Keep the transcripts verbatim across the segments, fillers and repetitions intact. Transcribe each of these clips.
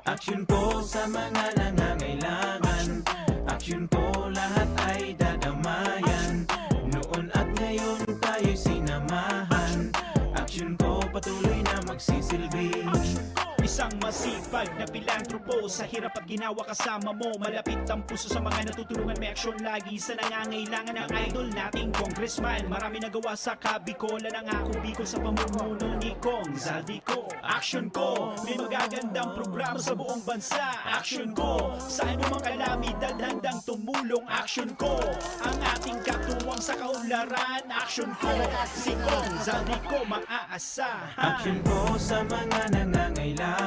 Aksyon ko sa mga nangangailangan. Aksyon ko lahat ay dadamayan. Noon at ngayon tayo'y sinamahan. Aksyon ko patuloy na magsisilbi. Isang masipag na pilantropo, sa hirap at ginawa kasama mo. Malapit ang puso sa mga natutulungan, may aksyon lagi sa nangangailangan. Ang idol nating congressman, marami nagawa sa Kabikolan. Ang ako Bicol sa pamumuno ni Cong Zaldy Co. Aksyon ko, may magagandang programa sa buong bansa. Aksyon ko, sa anumang kalamidad handang tumulong. Aksyon ko, ang ating katuwang sa kaunlaran. Aksyon ko, si Cong Zaldy Co maaasahan. Aksyon ko sa mga nangangailangan.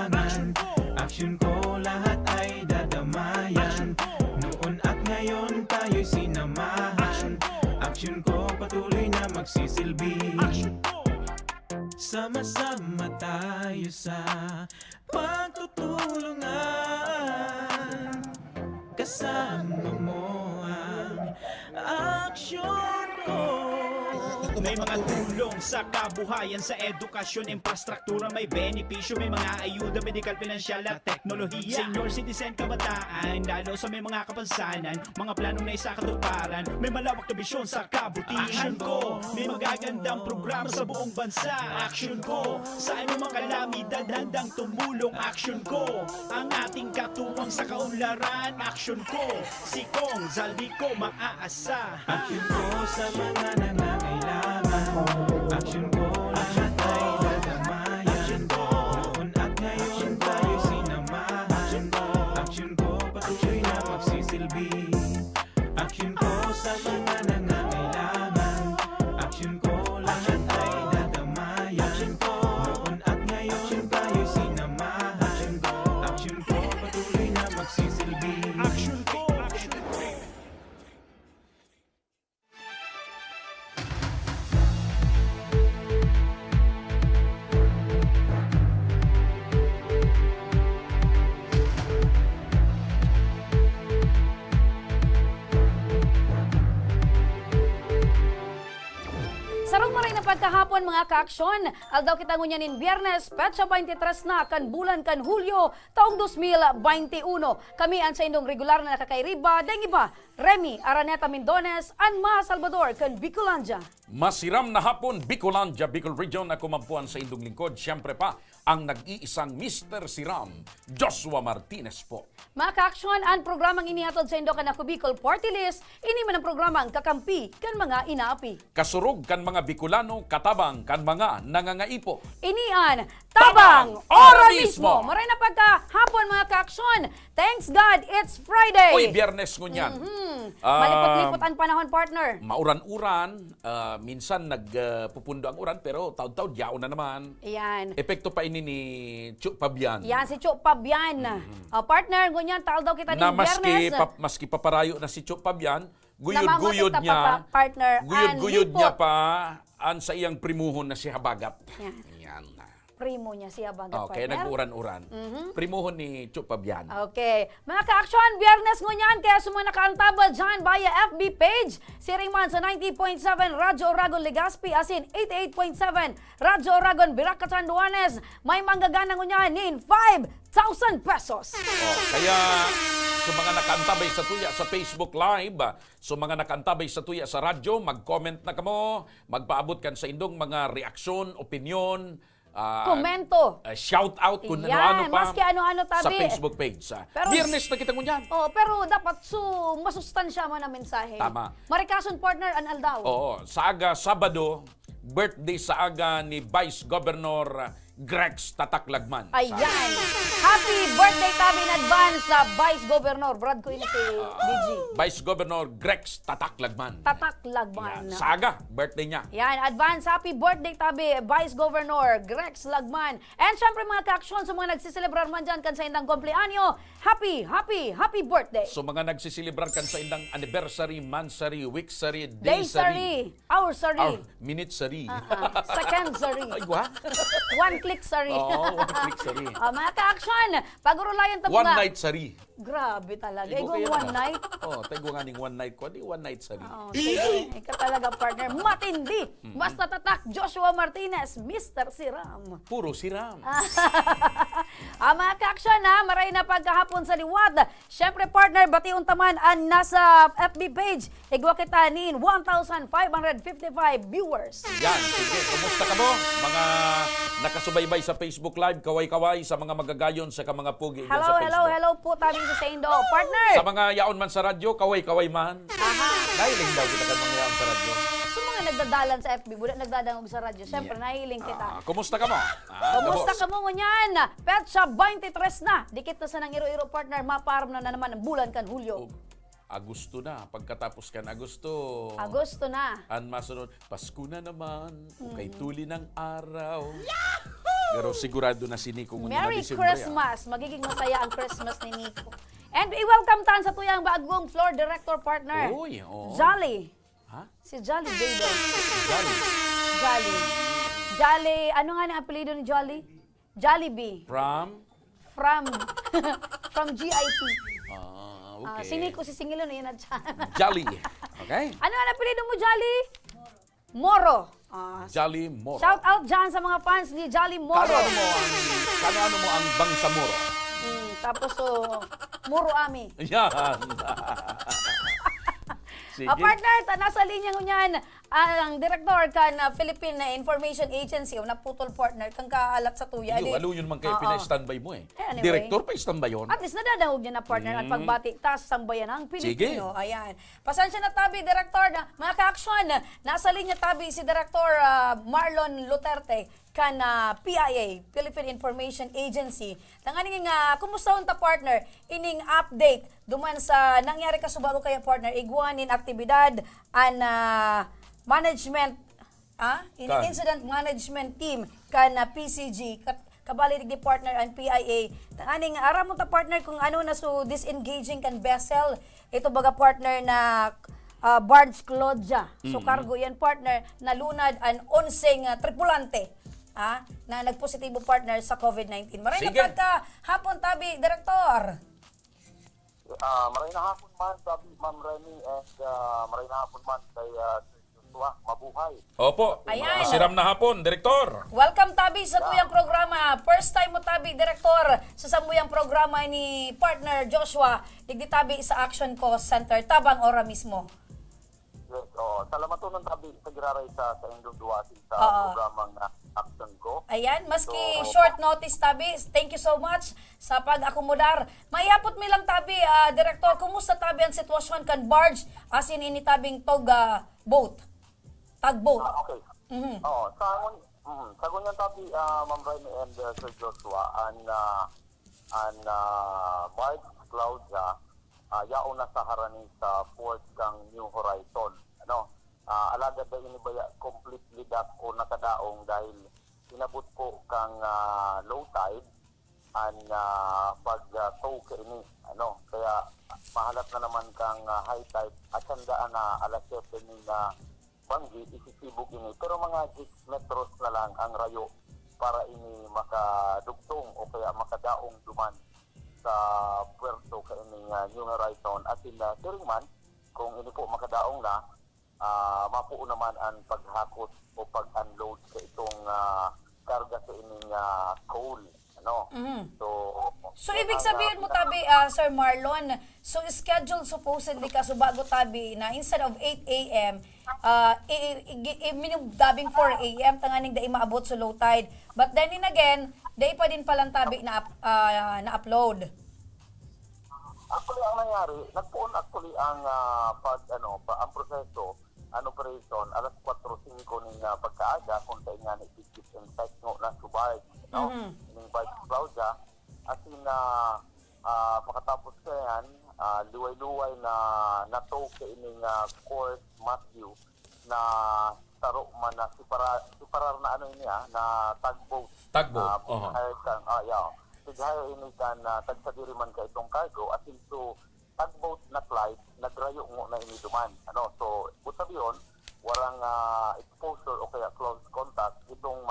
Aksyon ko, lahat ay dadamayan. Noon at ngayon tayo'y sinamahan. Aksyon ko, patuloy na magsisilbi. Sama-sama tayo sa pagtutulungan. Kasama mo ang aksyon ko. May mga tulong sa kabuhayan, sa edukasyon, infrastruktura, may benepisyo, may mga ayuda, medikal, pinansyal at teknolohiya. Senior citizen, kabataan, lalo sa may mga kapansanan, mga planong naisakatuparan, may malawak na bisyon sa kabutihan. Aksyon ko, may magagandang programa sa buong bansa. Aksyon ko, sa anumang kalamidad handang tumulong. Aksyon ko, ang ating katuwang sa kaunlaran. Aksyon ko, si Cong Zaldy Co maaasahan. Aksyon ko sa mga nangangailangan. Aksyon ko, lahat ay dadamayan. Noon at ngayon tayo sinamahan. Aksyon ko, patuloy na magsisilbi. Aksyon ko sa mga nangangailangan. Aksyon ko, lahat ay dadamayan. Noon at ngayon tayo sinamahan. Aksyon ko, patuloy na magsisilbi. Aksyon ko, aksyon ko. Sarong maray na pagkahapon, mga kaaksyon. Aldaw kita ngunyan nin Biyernes, petsa twenty-three na kan bulan kan Hulyo, taong dos mil baynte uno. Kami an saindong regular na nakakairiba, daing iba, Remy Araneta Mindones, an Maha Salvador kan Bicolandia. Masiram na hapon, Bicolandia, Bicol Region. Ako man po an saindong lingkod, siyempre pa, ang nag-iisang Mister Siram, Joshua Martinez po. Mga kaaksyon, an programang ini hatod saindo kan Ako Bicol Party List. Ini man an programang kakampi kan mga inaapi. Kasurog kan mga Bicolano, katabang kan mga nangangaipo. Ini an Tabang Ora Mismo! Maray na pagkahapon, mga kaaksyon! Thanks God, it's Friday! Uy, Biyernes ngunyan. Mhm. Ah, malipot-lipot an panahon, partner. Mauran-uran, ah, minsan nag, ah, pupundo ang uran, pero taud-taud, yaon na naman. Ayan. Epekto pa ini ni Cho Fabian. Yan, si Cho Fabian. Mhm. Ah, partner, ngunyan, taal daw kita na ning maski Biyernes. Pap-, maski paparayo na si Cho Fabian, guyod-guyod niya, pa, partner, guyod-guyod niya pa an saiyang primuhon na si Habagat. Yan. Yan. Primo niya si Habagat, partner. Oh, kaya nag-uran-uran. Mhm. Primuhon ni Cho Fabian. Okay. Mga ka-aksyon, Biyernes ngunyan, kaya sa mga nakaantabay dyan via F B page, siring man sa ninety point seven Radyo Oragon Legazpi, asin eighty-eight point seven Radyo Oragon Virac, Catanduanes, may manggagana ngunyan nin five thousand pesos. Oh, kaya sa mga nakaantabay sa tuya sa Facebook Live, sa mga nakaantabay sa tuya sa radyo, mag-comment na kamo, magpaabot kan saindong mga reaksyon, opinyon, ah, komento, ah, shout out kung ano-ano pa sa Facebook page, ah. Yan, maski ano-ano tabi. Pero Biyernes na kita ngunyan. Oh, pero dapat su-, masustansya man ang mensahe. Tama. Marikason, partner, an aldaw. Oo, sa aga, Sabado, birthday sa aga ni Vice Governor Grex Tatak Lagman. Ayan. Sa Happy birthday tabi in advance sa Vice Governor. Brad ko ini si, ah, D G. Vice Governor Grex Tatak Lagman. Tatak Lagman. Yan. Sa aga, birthday niya. Yan. Advance happy birthday tabi, Vice Governor Grex Lagman. And syempre, mga ka-aksyon, sa mga nagsiselebrar man dyan kan saindang kumpleanyo, happy, happy, happy birthday! So, mga nagsiselebrar kan saindang anniversary, monthsary, weeksary, daysary, hoursary, hour, minutesary, Ah, ah. Second sari. Ay, wa? One click sari. Oo, one click sari. Ah, mga ka-action, pag-urulayan ta One mga night sari. Grabe talaga. Igo Igong kaya one na. Night. Oh, tayo nga ning one night ko. Di one night sari. Oh, sige. Ikaw talaga, partner. Matindi. Mm-hmm. Basta tatak, Joshua Martinez, Mister Siram. Puro siram. Ah, mga ka-action, ha, maray na pagkahapon sa liwat. Siyempre, partner, bation ta man an nasa F B page. Igwa kita nin one thousand five hundred fifty-five viewers. Yan, sige. Kumusta kamo? Mga nakasubaybay sa Facebook Live, kaway-kaway sa mga magagayon sa ka mga pugi dyan Hello, sa hello, Facebook. Hello po, tabi sa saindo. Partner! Sa mga yaon man sa radyo, kaway-kaway man. Aha. Nahiling daw kita kan mga yaon sa radyo. Sa mga nagdadalan sa F B, wala nagdadangog sa radyo. Siyempre, Yeah. nahiling kita. Ah, kumusta kamo? Ah, Kumusta gabos. Kamo ngunyan? Petsa twenty-three na. Dikit na sa nang iro-iro, partner. Maparam na, na naman ang bulan kan Hulyo. Oh, Agosto na. Pagkatapos kan Agosto, Agosto na. An masunod, Pasko na naman. Ukay Mm. tuli ng araw. Pero sigurado na si Nico ngunyan na Merry Disyembre, ah. Christmas! Magiging masaya ang Christmas ni Nico. And i-welcome tan sa tuyang bagong floor director partner. Uy, oo. Jolly. Ha? Si Jolly Baby. Jolly. Jolly. Jolly, ano nga ang apelyido ni Jolly? Jollibee. From? From, from G I P. Ah, Ah, okay. Si Nico, si Singilo na yun at siya. Jolly. Okay? Ano ang apelyido mo, Jolly? Moro. Ah, Jolly Moro. Shout out dyan sa mga fans ni Jolly Moro. Kano ano mo ang, kano ano mo ang Bangsamoro? Hmm, tapos, so, Moro Ami. Yan. Sige. Ah, partner, ta-, nasa linya ngunyan ang direktor kan, ah, Philippine Information Agency, o naputol, partner, kan kaalat sa tuya. Iyo, Di, alo yun man kayo oo. Pina-standby mo eh. Eh, anyway. Direktor pa standby yun. At least nadadangog niya na, partner, ang Mm. pagbati ta sa sambayan ng Sige. Pilipino. Ayan. Pasensya na tabi, direktor, na, mga ka-action, nasa linya tabi si Direktor, ah, Marlon Luterte kan, ah, P I A, Philippine Information Agency. Tanganing nga, kumustahon ta, partner, ining update duman sa nangyari kasubago kaya, partner, igwa nin aktibidad an, ah, management, ah, in-, Kan. incident management team kan, ah, P C G, kat-, kabali digdi, partner, an P I A. Tanganing aram mo ta, partner, kung ano na so disengaging kan vessel. Ito baga, partner, na, ah, barge Claudia. So, Mm. cargo yan, partner, nalunad an onseng, ah, tripulante, ah, na nagpositibo, partner, sa covid nineteen. Maray na Sige. pagkahapon tabi, Direktor. Ah, maray na hapon man, tabi, Ma'am Remy, and, ah, maray na hapon man kay, ah, Sir Joshua. Mabuhay. Opo. Ayan. Masiram na hapon, Direktor. Welcome, tabi, sa Yeah. tuyang programa. First time mo, tabi, Direktor, sa samuyang programa ni partner Joshua, digdi tabi sa Action Call Center, tabang ora mismo. Yes, oo. Salamatonon tabi sa giraray sa, sa indong duwasi sa Oo. programang, ah, Action Call. Ayan, maski So, short notice, tabi, thank you so much sa pag-akomodar. Maihapot mi lang, tabi, ah, Direktor, kumusta, tabi, ang sitwasyon kan barge, asin ini tabing tug, ah, boat? Tugboat. Ah, okay. Mhm. Oo, sa ngun-, mm, sa ngunyan, tabi, ah, Ma'am Remy and, ah, Sir Joshua, an, ah, an, ah, barge Claudia, ah, yaon na sa harani sa port kang New Horizon. Ano? Ah, alagad dai ini baya completely dak o nakadaong dahil inabot po kang, ah, low tide an, ah, pag, ah, tow kaini, ano. Kaya mahalat na naman kang, ah, high tide, at sandaan na alas siyete ning, ah, banggi, isisibog ini. Pero mga diyes metros na lang ang rayo para ini makadugtong o kaya makadaong duman sa puerto kaini nga New Horizon. At in, ah, siring man, kung ini po makadaong na, ah, mapuo naman an paghakot o pag-unload sa itong, ah, karga sa ining, ah, coal, ano? Mhm. So, So, yan ibig ang, sabihin ah, mo, pinaka- tabi, ah, Sir Marlon, so, scheduled supposedly ka, so, bago tabi na, instead of eight A M, ah, i-, i-, i-, i-, minum-, dabing four A M, tanganing dai maabot sa low tide. But then in again, dai pa din palang tabi na up-, ah, na-upload. Actually, ang nangyari, nagpoon actually ang, ah, pag, ano, pa, ang proseso, an operation, alas kwatro singko ning, ah, pagkaaga, kung sa ingani, disinfect ngo na subay, no? Mhm. Ining barge Claudia, as in, ah, ah, pakatapos kaiyan, ah, luway-luway na na-tow kaining, ah, Court Matthew na saro man na sipara-, siparar na ano ini, ah, na tugboat. Tugboat, Ah, oho. Pig-hire kan, ah, yeah. Pig-hire ini kan, ah, tagsadiri man kaitong cargo, asin so tugboat na Clyde, nagrayo ngo na ini duman. Ano, so, ibig sabihin, warang, ah, exposure o kaya close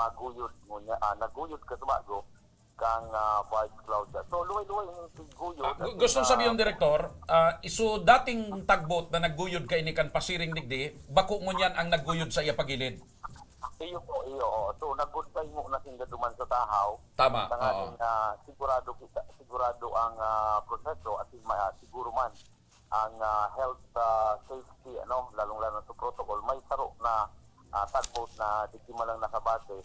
naguyod ngunyan, ah, naguyod kasubago kang, ah, barge, Claudia. So, luway-luway ning tiguyod. Ah, gu- at gustong na- sabihin, Direktor, ah, iso dating tugboat na nagguyod kaini kan pasiring digdi, bako ngunyan ang nagguyod sa iya pagilid. Iyo po, iyo. Oo. So, naggoodbye mo na sinda duman sa Tahaw. Tama, Tanganing oo. na sigurado kita, sigurado ang, ah, proseso at ma- siguro man ang, ah, health, ah, safety, ano, lalong-lalo sa protocol. May saro na, ah, tugboat na di man lang nakabase.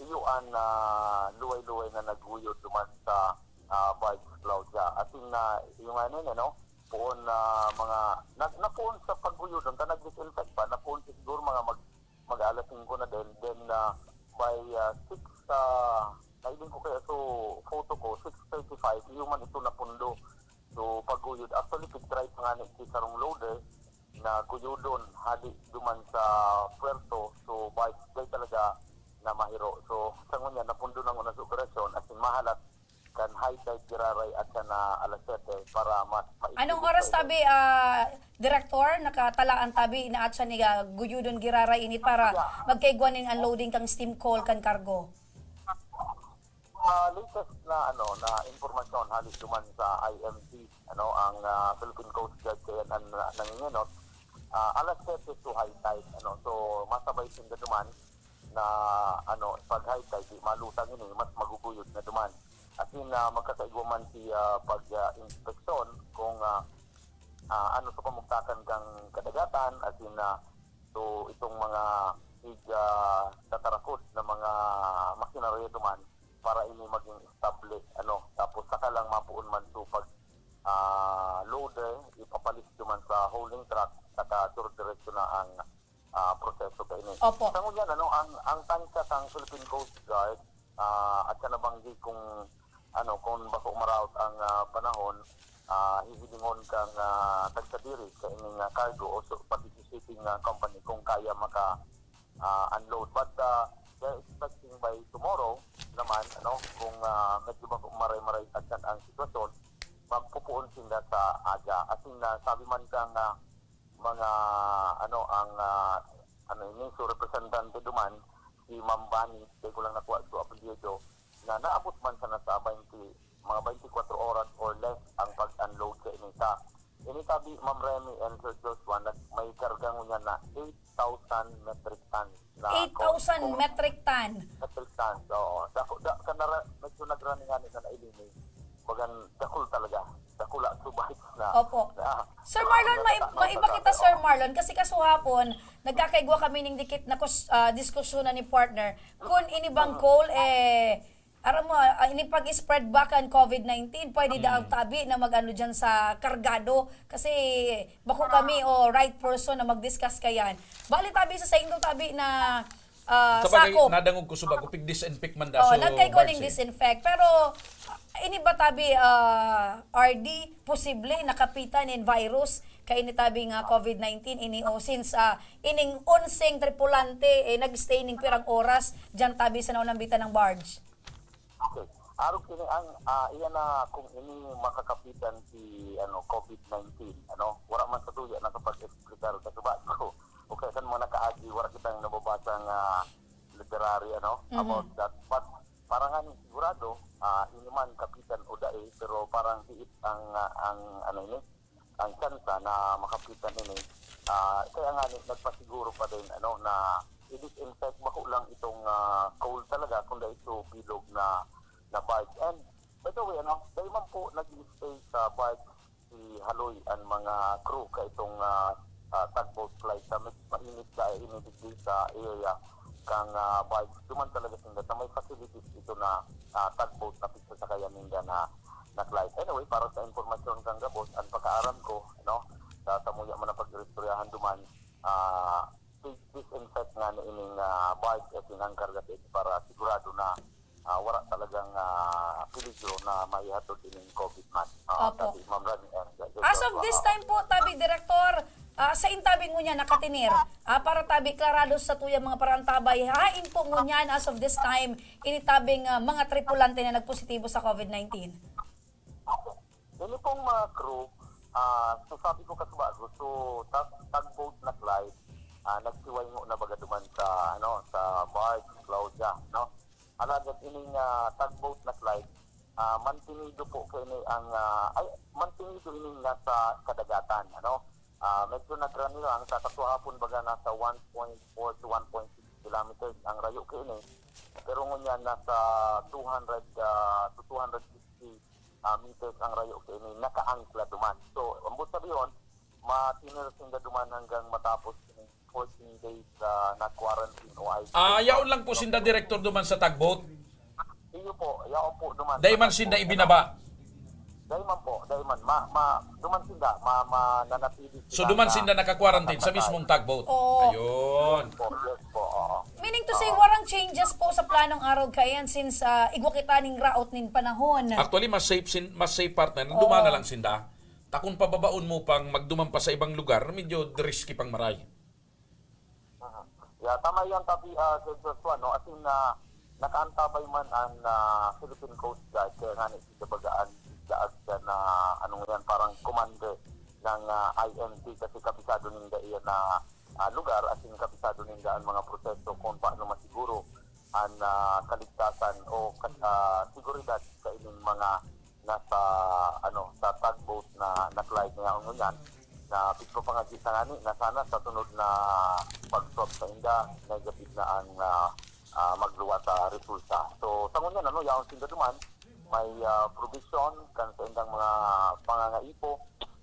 Iyo an, ah, luway-luway na nagguyod duman sa, ah, barge, Claudia. As in, ah, yung ano yun, ano, poon na mga, na, napoon sa pagguyod, ang ka nag-disinfect pa, napoon siguro mga mag, mag alas singko na din. Then, ah, by, ah, six, ah, nailing ko kaya so photo ko, six thirty-five, iyo man ito napundo. So, pagguyod. Actually, pigtry pa nga ni si sarong loader na guyodon hali duman sa puerto. So, barge day talaga na mahiro. So, sa ngunyan, napundo na nguna sa operasyon, as in, mahalat kan high tide giraray at sa na alas siyete para mas maigil Anong ito oras sa tabi, ah, Direktor? Nakatalaan tabi na atsa ni ah, guyodon giraray init para magkaigwa nin unloading kang steam coal kan cargo. Ah, latest na ano na impormasyon hali duman sa I M C, ano, ang ah, Philippine Coast Guard kaya ang na, nanginginos, ah, alas siyete to high tide, ano. So, masabay sinda duman na ano, pag high tide, di malutang ini, mas maguguyod na duman. As in, ah, magkakaigwa man si ah, pag ah, inspeksyon kung ah, ah, ano sa pamugtakan kang kadagatan, as in, ah, so itong mga ig ah, tatarakod na mga makinarya duman para ini maging estable, ano, tapos saka lang mapuon man so pag ah, loader, ipapalis duman sa hauling truck, saka dire-diretso na ang ah, proseso kaini. Opo. Sa ngunyan, ano, ang, ang tansya sang Philippine Coast Guard, ah, at sa nabanggi kung, ano, kung bako maraot ang ah, panahon, ah, hihilingon kang ah, tagsadiri sa ining ah, cargo o so, pati sa shipping ah, company kung kaya maka ah, unload. But ah, they're expecting by tomorrow naman, ano, kung ah, medyo bako maray-maray at ang sitwasyon, magpupuon sinda sa aga. As in, ah, sabi man kang ah, mga, ano, ang, ah, ano ini, so representante duman, si Ma'am Bani, di ko lang nakuha so apelyido, na naabot man sana sa twenty, mga twenty-four oras or less ang pag-unload sa inita. Ini tabi, Ma'am Remy and Sir Joshua, nag, may karga ngunyan na eight thousand metric tons. Na Eight thousand kung- metric ton. Metric tons, oo. Dako, da, kanara, medyo nagrani nga nila na ilini. Bagan, dakul talaga. Dakula, subahay na. Opo. Na, Sir Marlon, na- may, na- maiba kita, Sir Marlon, kasi kasuhapon, nagkakaigwa kami ning dikit na kus, ah, diskusyon na ni partner. Kung ini bang coal, eh, aram mo, ah, ini pag-spread back ang COVID nineteen, pwede daw tabi na mag-ano dyan sa kargado. Kasi bako kami o right person na mag-discuss kayan. Bali tabi sa saindo tabi na ah, Sabagay, sakop. Nadangog ko subag ko, pig-disinfect man Oh, daso nagkay ko ning barge, eh. Disinfect. Pero, ah, ini ba tabi, ah, R D, posible nakapitan nin virus kay ini tabi nga COVID nineteen ini o since ah, ining onseng tripulante eh, nag-stay ning pirang oras diyan tabi sa naunambitan ng barge. Okay. Arog kini ang ah, iya na kung ini makakapitan si ano COVID nineteen, ano, wala man sa tuya nakapag-explicar kasi ba ko. Okay, kan mga nakaagi, wala kitang nababasa nga literary, ano, Mhm. about that. But parang nga sigurado, ah, ini man kapitan o dai, pero parang diit ang ah, ang ano ini, ang tsansa na makapitan ini. Ah, kaya nga ni, nagpasiguro pa din, ano, na i-disinfect bako lang itong ah, coal talaga kung dai ito bilog na na barge. And by the way, ano, dahil man po nag-stay sa barge si Haloy ang mga crew ka itong ah, ah, tugboat flight sa medyo mainit ka ini digdi sa area kang ah, barge. Duman talaga sinda sa may facilities ito na ah, tugboat na pigsasakayan ninda na na flight. Anyway, para sa impormasyon kang gabos, ang pagkaaram ko, no, sa samuya man ang pag-iristoryahan duman, ah, di-, disinfect nga na ining ah, barge at inangkar gati para sigurado na ah, wala talagang ah, peligro na maihatod ining COVID man. Ah, Opo. Tabi, Ma'am Rani and, uh, As of this time po, tabi Direktor, ah, sa intabi ngunyan nakatinir, ah, para tabi klarado sa tuyang mga parantabay, hain po ngunyan as of this time, initabing ah, mga tripulante na nagpositibo sa COVID nineteen? Ini pong mga crew, ah, so sabi ko kasubago, so tag tugboat na Clyde, ah, nagsiwayngo na baga duman sa ano sa barge, Claudia, no? Alagad ining, ah, tugboat na flight, ah, mantenido po kaini ang, ah, ay, mantenido ining nasa kadagatan, ano? Ah, medyo nagrani lang sa kasuhapon, baga nasa one point four to one point six kilometers ang rayo kaini. Pero ngunyan nasa two hundred, ah, to two hundred fifty, ah, meters ang rayo kaini nakaangkla duman. So, ambot sabihon, matinir sinda duman hanggang matapos yung fourteen days, ah, na quarantine o isolation. Ah, yaon lang po sinda, Direktor, duman sa tugboat? Iyo po, yaon po duman. Dai man sinda ibinaba? Dai man po, dai man. Ma, ma, duman sinda, ma, mananatili So, sila duman na sinda naka-quarantine sa nasa mismong tugboat? Oo. Ayun. Po, yes po, oo. Meaning to say, Oo. warang changes po sa planong arog kaiyan since, ah, igwa kita ning raot nin panahon. Actually, mas safe sin-, mas safe, partner, na duman Oo. na lang sinda. Ta kun pababaon mo pang magduman pa sa ibang lugar, medyo risky pang maray. Mhm. Yeah, tama yan, Papi, ah, Sir Joshua, no? As in, ah, nakaantabay man ang, ah, Philippine Coast Guard, kaya nga ni, kumbaga, ang daag siya na, ano nga yan, parang commander ng, ah, I M T, kasi kabisado ninda iyan na, ah, lugar, as in, kabisado ninda ang mga proseso kung paano masiguro ang, ah, kaligtasan o kas-, ah, seguridad sa ining mga nasa, ano, sa tugboat na na-flight niya ngunyan, na pigpapangadji na ngani na sana sa sunod na pag-swab sa inda, negative na ang, ah, ah, magluwas sa resulta. So, sa ngunyan, ano, yaon sinda duman, may, ah, provision kan sa indang mga pangangaipo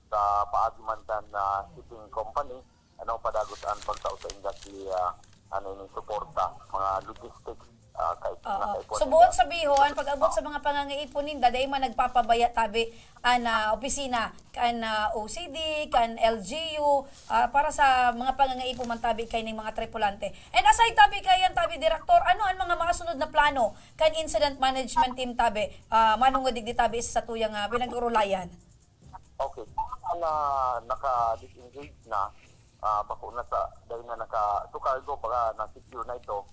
sa paagi man kan, ah, shipping company, ano, padagos ang pagtao sa inda si, ah, ano, ini, suporta, mga logistics, ah, kay Oo. So, buot sabihon, pag-abot sa mga pangangaipo ninda, dai man nagpapabaya tabi an, ah, opisina, kan, ah, O C D, kan L G U, ah, para sa mga pangangaipo man tabi kaining mga tripulante. And aside tabi kaiyan, tabi, Direktor, ano an mga masunod na plano kan incident management team tabi, ah, manongod digdi tabi sa satuyang, ah, pinag-urulayan? Okay. Ang, ah, naka-disengage na, ah, bako na sa, dahil na naka-, to cargo, baka na-secure na ito.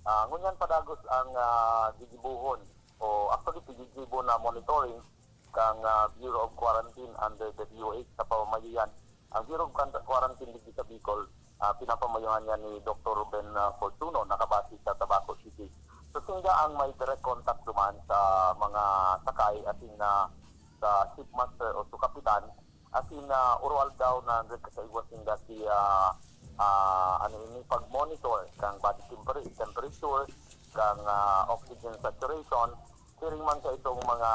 Ah, ngunyan padagos ang, ah, gigibohon o actually, gigibo na monitoring kang, ah, Bureau of Quarantine under the D O H sa pamamayo yan. Ang Bureau of Quar-, Quarantine digdi sa Bicol, ah, pinapamayohan niya ni Doktor Ruben, ah, Fortuno, nakabase sa Tabaco City. So, sinda ang may direct contact duman sa mga sakay, as in, ah, sa shipmaster o sa kapitan, as in, ah, urual daw na nagkakaigwa sinda si, ah, ah, ano ini, pag-monitor kang body temper-, temperature, kang, ah, oxygen saturation, siring man sa itong mga,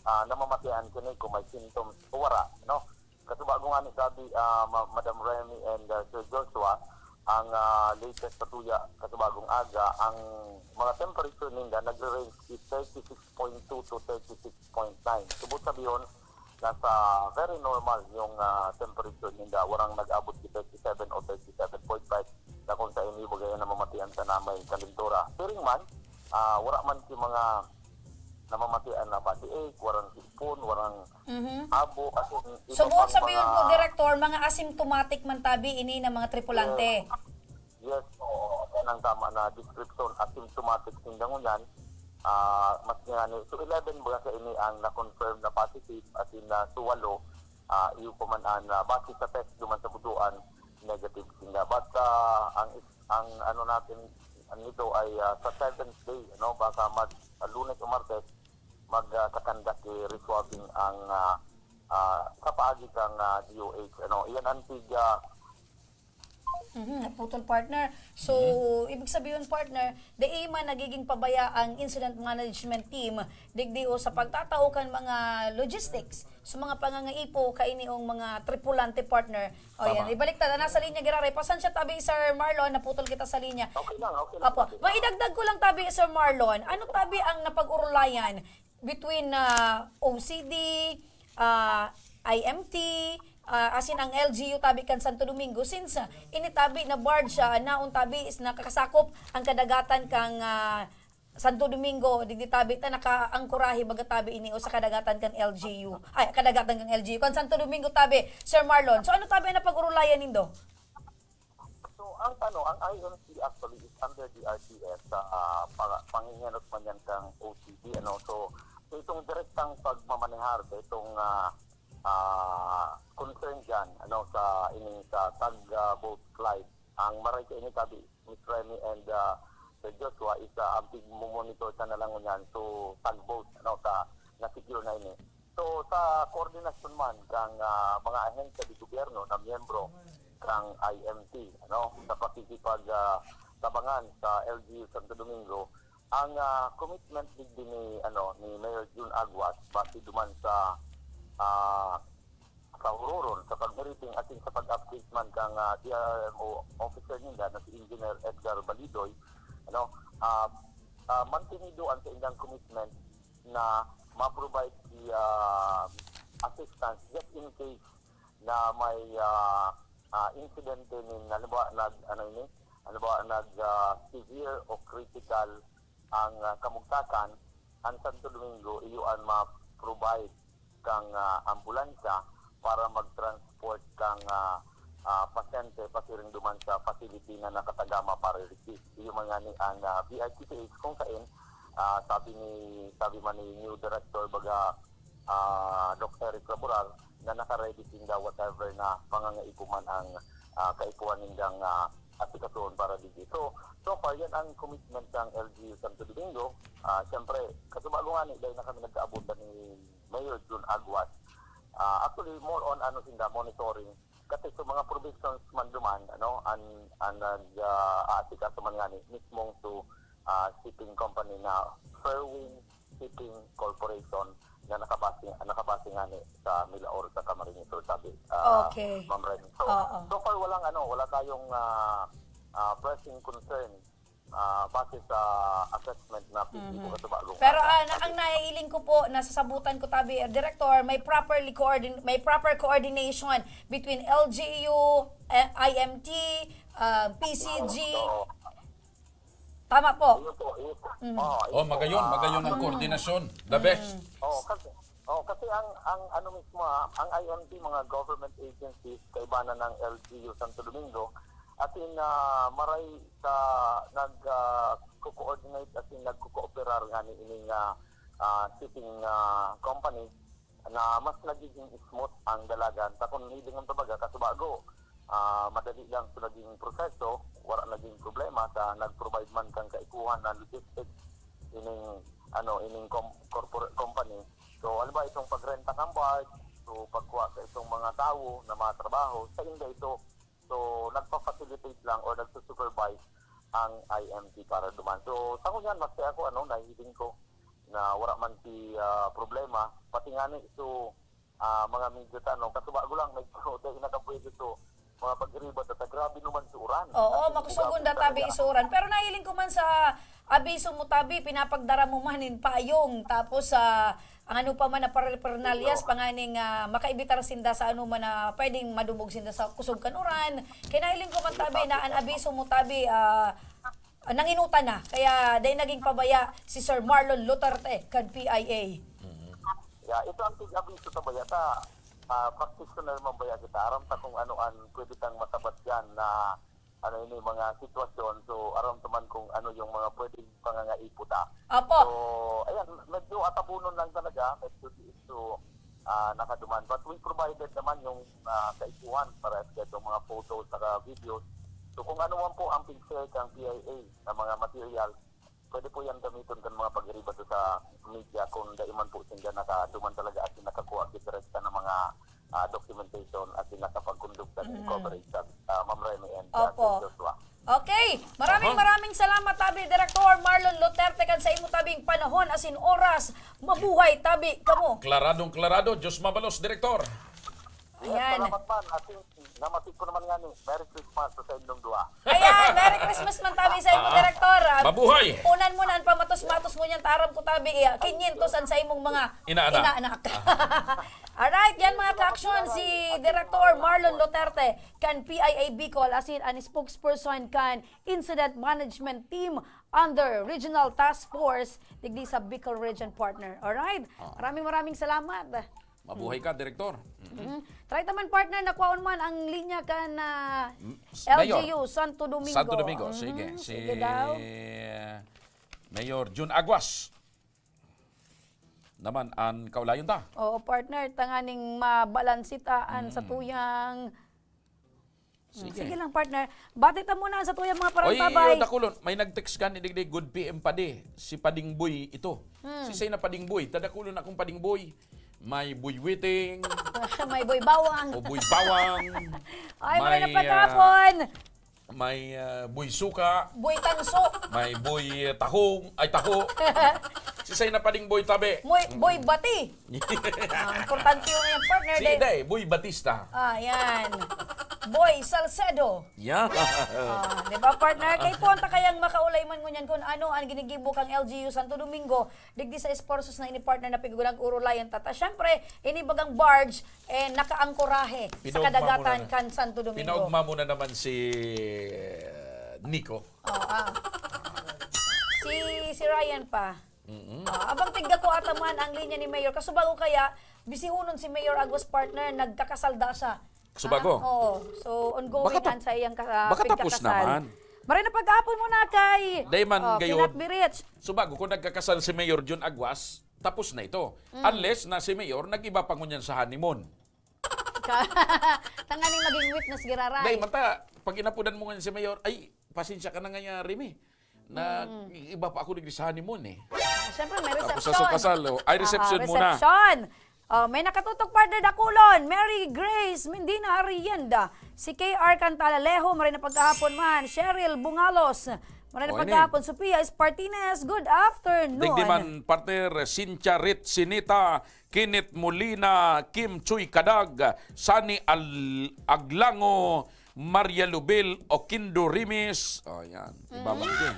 ah, namamatian kini kung may symptoms o wara, no? Kasubago nga ni sabi, ah, Ma-, Madam Remy and, ah, Sir Joshua, ang, ah, latest sa tuya, kasubagong aga, ang mga temperature ninda nagre-range is thirty-six point two to thirty-six point nine. Subot sabihon, nasa very normal yung, ah, temperature ninda. Warang nag-abot si thirty-seven o thirty-seven point five na kung sa ini, bagay na mamatian sana may kalintura. Siring man, ah, wala man si mga namamatian na body ache, warang sipon, warang Mhm. abo, as in, iba So, buot pang sabihon mga po, Direktor, mga asymptomatic man tabi ini na mga tripulante? Yes, oo. Yan ang tama na description, asymptomatic sinda ngunyan. Ah, mas nga ni, so, eleven baga sa ini ang na-confirm na positive, as in, na so, walo, ah, iyo pa man ang, ah, base sa test duman sa buduan, negative sinda. But, ah, ang is-, ang ano natin nito ay, ah, sa seventh day, ano, baka mag, ah, Lunes o Martes, mag, ah, kakandak i-reswabbing ang, ah, ah, sa paagi kang, ah, D O H, ano. Iyan ang tig, ah, Mhm, naputol, partner. So, Mhm. ibig sabihin, partner, dai man nagiging pabaya ang incident management team digdi o sa pagtatao kan mga logistics sa mga pangangaipo kaini ong mga tripulante, partner. O, yan. Tama. Ibalik ta, nasa linya giraray. Pasensya tabi, Sir Marlon, naputol kita sa linya. Okay lang, okay lang, Apo. okay lang. Maidagdag ko lang tabi, Sir Marlon. Ano tabi ang napag-urulayan between, ah, O C D, ah, I M T, ah, asin ang L G U tabi kan Santo Domingo, since, ah, ini tabi na barge siya, naon tabi is nakakasakop ang kadagatan kang, ah, Santo Domingo, digdi tabi ta nakaangkorahe baga tabi ini o sa kadagatan kan L G U. Ay, kadagatan kan L G U. Kan Santo Domingo tabi, Sir Marlon. So, ano tabi ang napag-urulayan nindo? So, ang ano, ang I M C actually is under D R T S sa, ah, pang-, panghihinot man yan kang O C D, ano. So, so itong direktang pagmamanehar sa itong, ah, ah, concern dyan, ano, sa ining sa tug, ah, boat flight, ang maray sa ini tabi, Miss Remy and, ah, Sir Joshua, is, ah, ang pigmo-monitor ta na lang ngunyan. So, tugboat, ano, ta, na-secure na ini. So, sa koordinasyon man kang, ah, mga ahensya di gobyerno na miyembro kang I M T, ano, sa pakikipag, ah, tabangan sa L G U Santo Domingo, ang, ah, commitment digdi ni, ano, ni Mayor Jun Aguas, base duman sa, ah, sa uroron, sa pag-meeting asin sa pag-update man kang, ah, D R R M O officer ninda na si Engineer Edgar Balidoy, ano, ah, ah, mantenido an saindang commitment na ma-provide si, ah, assistance just in case na may, ah, ah, insidente nin, halimbawa, nag, ano ini, halimbawa, nag, ah, severe o critical ang, ah, kamugtakan, ang Santo Domingo, iyo an ma-provide kang, ah, ambulansya para mag-transport kang, ah, ah, pasyente pasiring duman sa facility na nakatagama para receive. Iyo man ngani ang, ah, V I P P H kung sain, ah, sabi ni, sabi man ni new director, baga, ah, Doc Eric Laboral, na naka-ready sinda whatever na pangangaipo man ang, ah, kaipuhan nindang, ah, asikasuhon para digdi. So, so far, yan ang commitment ng L G U Santo Domingo. Ah, siyempre, kasubago ngani, dahil na kami nagkaabutan ni Mayor Jun Aguas. Ah, actually, more on, ano, sinda, monitoring. Kasi sa mga provisions man duman, ano, an, an nag, ah, aasikaso man ngani, mismong to, ah, shipping company na Fairwind Shipping Corporation na nakabase, nakabase ngani sa Milaor sa Camarines Sur, sabi, ah, Okay. Ma'am Remy. So, Oo. so far, walang, ano, wala tayong, ah, ah, pressing concern, ah, base sa assessment na pwede ko Mhm. katubago. Pero, ah, na, ang naiiling ko po, nasasabutan ko, tabi, eh, Director, may properly coordin-, may proper coordination between L G U, eh, I M T, ah, P C G. Oo. Tama po. Yun po, yun po. Mm. Oo, Oh, yun po. magayon, Ah, magayon ang Mm. koordinasyon. The best. Mm. Oo, kasi, oo, kasi ang, ang ano mismo, ah, ang I M T, mga government agencies, kaibanan ng L G U Santo Domingo, as in, ah, maray sa nag, ah, co-coordinate, as in, nagko-cooperar ngani ining, ah, ah, shipping, ah, company na mas nagiging smooth ang dalagan. Sa kung hilingon pa baga, kasubago, ah, madali lang sa naging proseso, wala naging problema sa nag-provide man kang kaipuhan na logistics ining, ano, ining com-, corporate company. So, halimbawa, itong pagrenta kang barge, so, pagkuha sa itong mga tawo na mga trabaho, sa inda ito. So, nagpa-facilitate lang or nagsusupervise ang I M T para duman. So, sa ngunyan, mas kaya ako, ano, nahihiling ko na wala man si, ah, problema. Pati nga ni, so, ah, mga medyo tanong, kasubago lang, medyo dahil nakapwede to, mga pagribat at grabe naman sa uran. Oo, Kasi makusugon grabe da tabi talaga. Isuran. Pero nahiling ko man sa abiso mo, tabi, pinapagdara mo man nin payong. Tapos, ah, ang ano pa man na paraphernalia, Medyo. Panganing, ah, makaibitar sinda sa ano man na pwedeng madumog sinda sa kusog kan uran. Kaya nahiling ko man, tabi, na an abiso mo, tabi, ah, ah, nanginutan na. Kaya dahil naging pabaya si Sir Marlon Luterte kan P I A. Mhm. Yeah, ito ang tig-abiso sa baya ta, ah, practitioner man baya kita. Aram ta kung ano ang pwede tang masabat diyan na ano ini mga sitwasyon. So, aram ta man kung ano yung mga pwedeng pangangaipo ta. Apo. So, ayan, medyo atabunon lang talaga, medyo tiis to, ah, nakaduman. But we provided naman yung, ah, kaipuhan para sa itong mga photos saka videos. So, kung ano man po ang pig-share kang P I A na mga material, pwede po yan gamiton kan mga pagiriba to sa media kung dai man po sinda nakaduman talaga at nakakuha direkta ng mga, ah, documentation at nakapagkondukta ng Mm. coverage sa, ah, Ma'am Remy and, ah, Opo. Sir Joshua. Okay. Maraming, Aha. maraming salamat, tabi, Direktor Marlon Luterte, kan sa imo tabing panahon asin oras. Mabuhay, tabi, kamo. Klaradong klarado. Diyos mabalos, Direktor. Yes, Ayan. salamat man. Asin, namati ko naman nga ni, Merry Christmas sa inyong duha. Ayan, Merry Christmas man, tabi, sa imo, Ah. Direktor. Ah, Mabuhay. Unan mo na ang pamatos-matos mo niyan, taram ko, tabi, ah, quinientos ang sa imong mga Inaanak. inaanak. Ah. Alright, yan, mga ka-aksyon, si Direktor Marlon Luterte kan P I A Bicol, asin an spokesperson kan Incident Management Team under Regional Task Force digdi sa Bicol Region, partner. Alright? Ah. Maraming, maraming salamat. Mabuhay ka, Direktor. Mhm. Try ta man, partner, na kwaon man ang linya kan, ah, M-, s-, Mayor. L G U Santo Domingo. Santo Domingo, Mhm, sige. Si sige daw. Mayor Jun Aguas naman an kaulayon ta. Oo, partner, tanganing mabalanse ta an Mm. satuyang Sige. Sige lang, partner. Bati ta muna sa tuyang mga Oy, parantabay. Dakulon, may nag-text gani digdi, "Good P M, padi." Si Pading Boy ito. Hmm. Si Sey na Pading Boy, tadakulon akong Pading Boy. May Boy Witing. May Boy Bawang. O Boy Bawang. Ay, may, may na pagkahapon. Ah, may, ah, Boy Suka. Boy Tanso. May Boy, ah, Tahong. Ay, Taho. Si Sey na Pading Boy, tabi. Boy, Boy Bati. Ah, importante yun yung partner, Sige, day. Day. Boy Batista. Ah, yan. Boy Salcedo. Yeah. Ah, di ba, partner? Kay puwanta kayang makaulay man ngunyan kung ano ang ginigibo kang L G U Santo Domingo, digdi sa esfuerzos na ini, partner, na pigurag-urulayan tata. Siyempre, ini bagang barge, eh, nakaangkorahe sa Pinaugma mo kadagatan na. kan Santo Domingo. Pinaugma mo na naman si, eh, Nico. Oh, ah. Si, si Ryan pa. Mm-mm. Ah, abang tigda ko ata man ang linya ni Mayor. Kasubago kaya, bisihonon si Mayor Aguas, partner, nagkakasal da siya. Kasubago? Ah, oo. So, ongoing Baka ta-, an sa iyang ka-, ah, baka tapos pigkakasal. naman. Maray na pagkahapon muna kay, Dayman oh, gayon. Kinatbi Rich. Subago, kung nagkakasal si Mayor Jun Aguas, tapos na ito. Mm. Unless na si Mayor nag-iba pa ngunyan sa honeymoon. Ka-, tanganing maging witness, giraray. Day, mata, pag inapudan mo ngunyan si Mayor, ay, pasensya ka na nga, Remy. Nag-iba pa ako digdi sa honeymoon, eh. Ah, syempre, may Tapos reception. sa kasal, oh. Ay, Ah, reception muna. reception. Oh, may nakatutok, partner, dakulon. Mary Grace Mendina Arrienda. Si K R Cantalalejo, maray na pagkahapon man. Cheryl Bungalos, maray na Oh, ini. pagkahapon. Sofia Espartines, good afternoon. Digdi man, partner, Cynthia Rit Sinita, Kenneth Molina, Kim Chuy Kadag, Sunny Al-, Aglango, Maria Lubel, Oquindo Rimes. Oh, yan. Iba man din.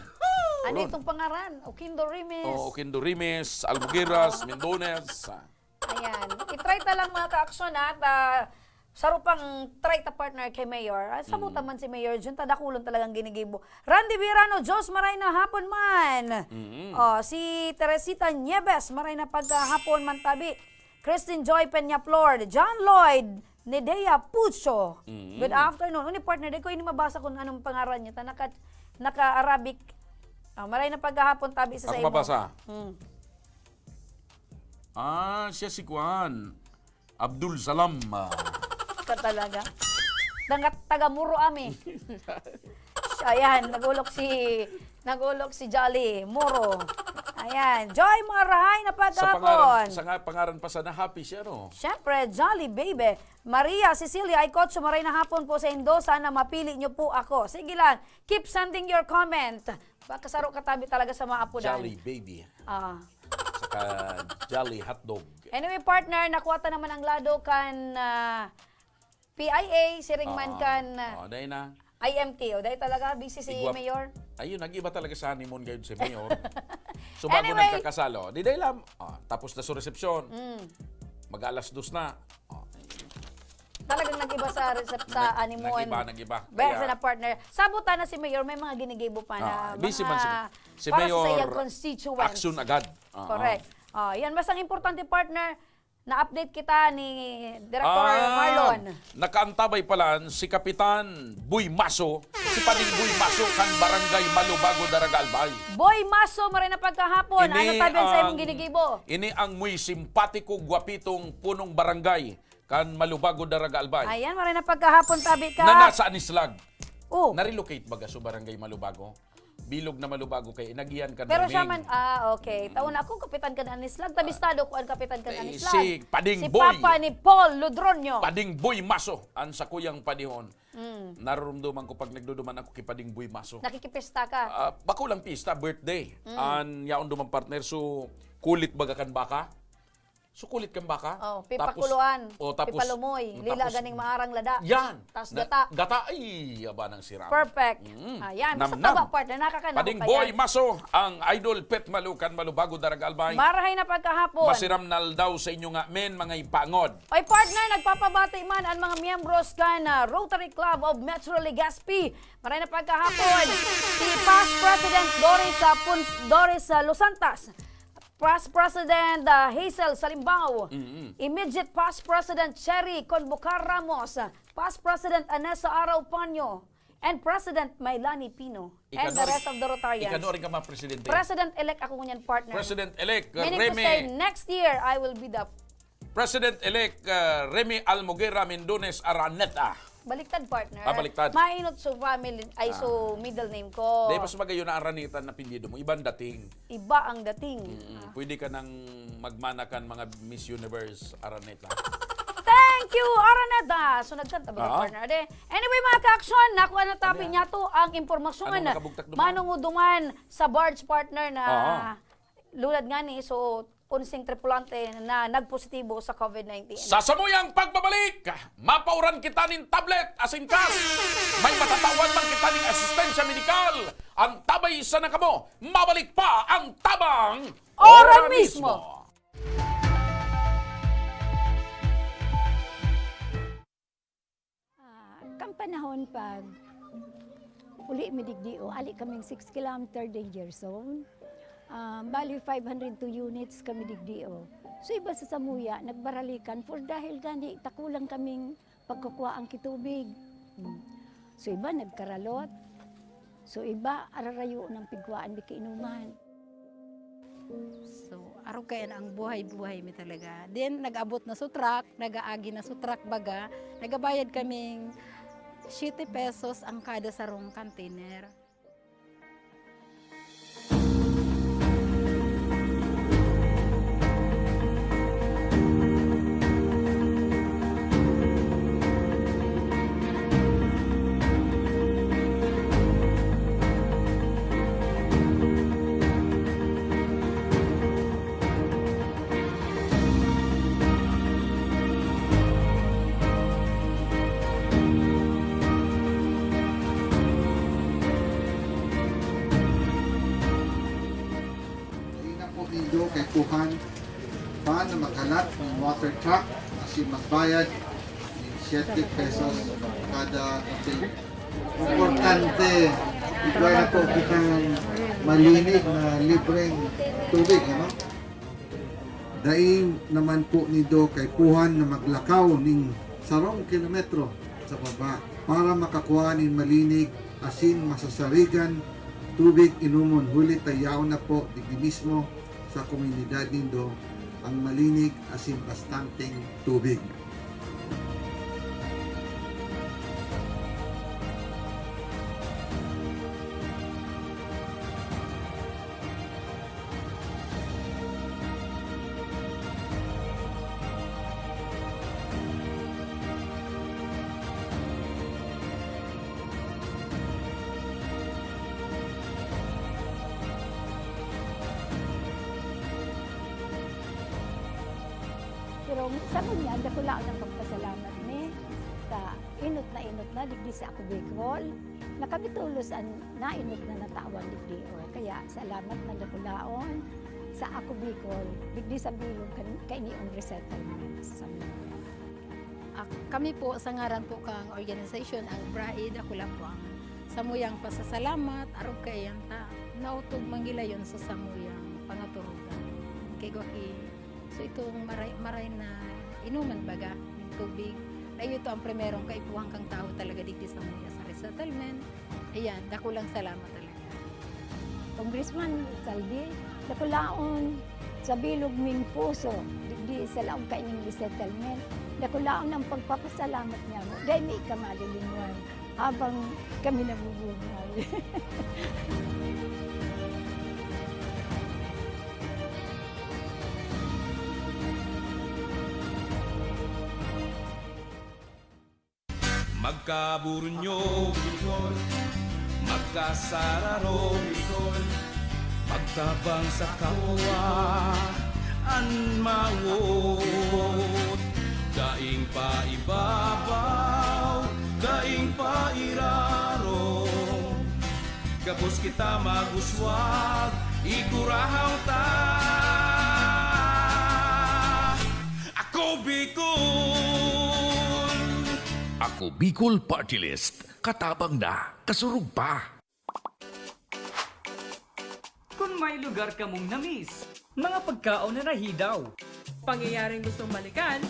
Ano Tulon. itong pangaran? Oquindo Rimes. Oh, Oquindo Rimes, Albugueras, Mendones. Ah. Ayan. I-try ta lang, mga ka-aksyon, ha? At, ah, saro pang try ta, partner, kay Mayor. Ah, sabutan Mm. man si Mayor Jun, tadakulon talagang ginigibo. Randy Birano, Diyos, maray na hapon man. Mm. Oh, si Teresita Nieves, maray na pagkahapon man tabi. Christine Joy Peñaflor, John Lloyd, Nedea Pucho. Mm. Good afternoon. Uni, partner, di ko ini mabasa kung anong pangaran niya. Ta naka, naka-Arabic. Ah, maray na pagkahapon tabi sa Ako sa imo. mabasa. Mm. Ah, siya si Kuan. Abdul Salam. Ah. Ka talaga. Dangat taga Muro ami. Ayan, nagulok si, nagulok si Jolly Muro. Ayan. Joy, marahay na Sa pangaran, pagkahapon. sa nga pangaran pa sana, happy siya, no? Siyempre, Jolly Baby. Maria Cecilia Aycocho, maray na hapon po sa indo. Sana mapili niyo po ako. Sige lang, keep sending your comment. Baka saro katabi talaga sa mga apudan. Jolly Baby. Ah. Saka Jolly Hotdog. Anyway, partner, nakuha ta naman ang lado kan, ah, P I A, siring man Oo. kan, ah, Oo, dahil na. I M T. O, dahil talaga, busy si Igwap-, Mayor. Ayun, nag-iba talaga sa honeymoon ngayon si Mayor. So, bago Anyway. nagkakasal, oh. Di dahil lang, oh, tapos na sa resepsyon. Mm. Mag-alas dos na. Oh. Talagang nag-iba sa resep-, sa Nag-, honeymoon. nag-iba, nag-iba. Best Kaya na partner. Sabutan na si Mayor, may mga ginigibo pa na Ah, busy mga man si, si para sa Mayor iyang constituents. Action agad. Oo. Correct. Ah, yan, mas ang importante, partner, na-update kita ni Director Ah, Marlon. nakaantabay pala si Kapitan Boy Maso, si Pading Boy Maso kan Barangay Malubago, Daraga, Albay. Boy Maso, maray na pagkahapon. Ini Ano tabi sa imong ang, ginigibo? ini ang muy simpatiko, gwapitong punong barangay kan Malubago, Daraga, Albay. Ayan, maray na pagkahapon tabi ka. Na nasa Anislag. Oh. Na-relocate baga sa Barangay Malubago? Bilog na Malubago kay inagihan kan Pero siya Herming. man, ah, okay. Mm. Taon ako, kapitan kan Anislag. Tabistado ko ang kapitan kan Eh, Anislag. si Pading Si Boy. Papa ni Paul Ludronio. Pading Boy Maso, ang sakuyang padihon. Mm. Narurumduman ko pag nagduduman ako kay Pading Boy Maso. Nakikipista ka? Ah, bako lang pista, birthday. Mm. An yaon duman partner, so kulit baga kan baka. So kulit kan baka. Oh, Tapos, pipakuluan, oh, tapos, pipalumoy, tapos, lila ganing maarang lada. Yan. Tas Na, gata. gata, ay, aba ng siram. Perfect. Mm. Ayan. Basta Namnam. taba, partner, nakakanabog Pading ka Boy yan. Maso, ang idol, pet malukan, malubago, daraga, albay. Marahay na pagkahapon. Masiram na aldaw sa inyo nga, men, mga ipangod. Oy, partner, nagpapabati man ang mga miyembros kan, ah, Rotary Club of Metro Legazpi. Maray na pagkahapon, si past President Doris, ah, Pun-, Doris, ah, Losantas, past President, ah, Hazel Salimbao, Mm-mm. immediate past President Cherry Convocar Ramos, past President Anessa Araupanio, and President Mailani Pino, and Ikano the rin, rest of the Rotarians. ikano rin ka mga presidente? President-elect ako ngunyan, partner. President-elect, uh, Meaning to Remy say, next year, I will be the President-elect, uh, Remy Almoguera Mendones Araneta. Baliktad, partner. Ah, baliktad. Mainot so family, ay, so Ah. middle name ko. Dahil mas magayon na Araneta na apelyido mo, ibang dating. Iba ang dating. Mm, Ah. pwede ka nang magmana kan mga Miss Universe Araneta. Thank you, Araneta! So, nagkanta ba ka, Oo. partner? Ade. Anyway, mga ka-aksyon, nakuha na tapin Ano yan? niya to ang impormasyon Anong na nakabugtak duman? manunguduman sa barge, partner, na Oo. lulad nga ni, so, unsing tripulante na nagpositibo sa covid nineteen. Sa samuyang pagbabalik, mapauran kita nin tablet asin cash. May matatawan man kita nin asistensya medikal. Antabay sana kamo, mabalik pa ang Tabang Ora Ora mismo. mismo. Ah, kan panahon pag uli mi digdi, o, ali kaming six kilometer danger zone. Ah, bali, five hundred two units kami digdi, o. So, iba sa samuya, nagbaralikan for dahil gani takulang kaming pagkukua ang kitubig. Hmm. So, iba nagkaralot. So, iba, ararayo ng pigwaan mi kainuman. So, arog kaiyan ang buhay-buhay mi talaga. Then, nag-abot na sa truck, nag-aagi na sa truck baga, nagabayad kaming siyete pesos ang kada sarong container. Dai na po nindo kaipuhan pa na maghalat nin water truck asin magbayad nin siyete pesos kada container. Importante, igwa na po kitang malinig na libreng tubig, ano? Dai naman po nindo kaipuhan na maglakaw nin sarong kilometro sa baba para makakua nin malinig asin masasarigan tubig inomon, huli ta yaon na po digdi mismo sa komunidad nindo ang malinig asin bastanteng tubig. Pero sa ngunyan, dakulaon ang pagpasalamat mi sa inot na inot na digdi sa Ako Bicol. Na kami tolos an nainot na natawan digdi, o. Kaya salamat na dakulaon sa Ako Bicol, digdi sa bilog kan-, kaini an resettlement sa Samuyang. Ak-, kami po, sa ngaran po kang organisasyon, ang BRAID, ako lang po ang samuyang pasasalamat, arog kaiyan ta naotob man gilayon sa samuyang pangaturugan. Kay gwa ki So, itong maray, maray na inuman baga, yung tubig, na ito ang primerong kaipuhan kang tao talaga digdi sa mga sa resettlement. Ayan, dakulang salamat talaga. Congressman Saldi, dakulaon sa bilog ming puso, digdi sa laog kaining resettlement, dakulaon ang pagpapasalamat niya mo. Dahil may kamalilinguan. Habang kami nabubuhay. Magkaburunyo, Bicol. Magkasararo, Bicol. Pagtabang sa kapwa an mawot. Daing paibabaw, daing pairarom. Gabos kita mag-uswag, igurahaw ta. Ako Bicol! Ako Bicol Party List. Katabang na, kasurog pa. Kun may lugar kamong na-miss, mga pagkaon na nahidaw, pangyayaring gustong balikan,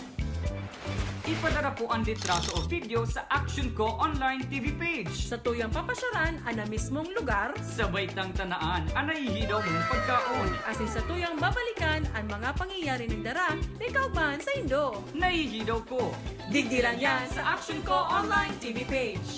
Ipadara po ang litrato o video sa Action Ko Online T V page. Sa tuyang papasyaran an mismong lugar. Sabay tang tanaan ang nahihidaw mong pagkaon. Asin sa tuyang babalikan ang mga pangyayari nin dara ni kauban saindo. Nahihidaw ko. Digdi lang yan sa Action Ko Online T V page.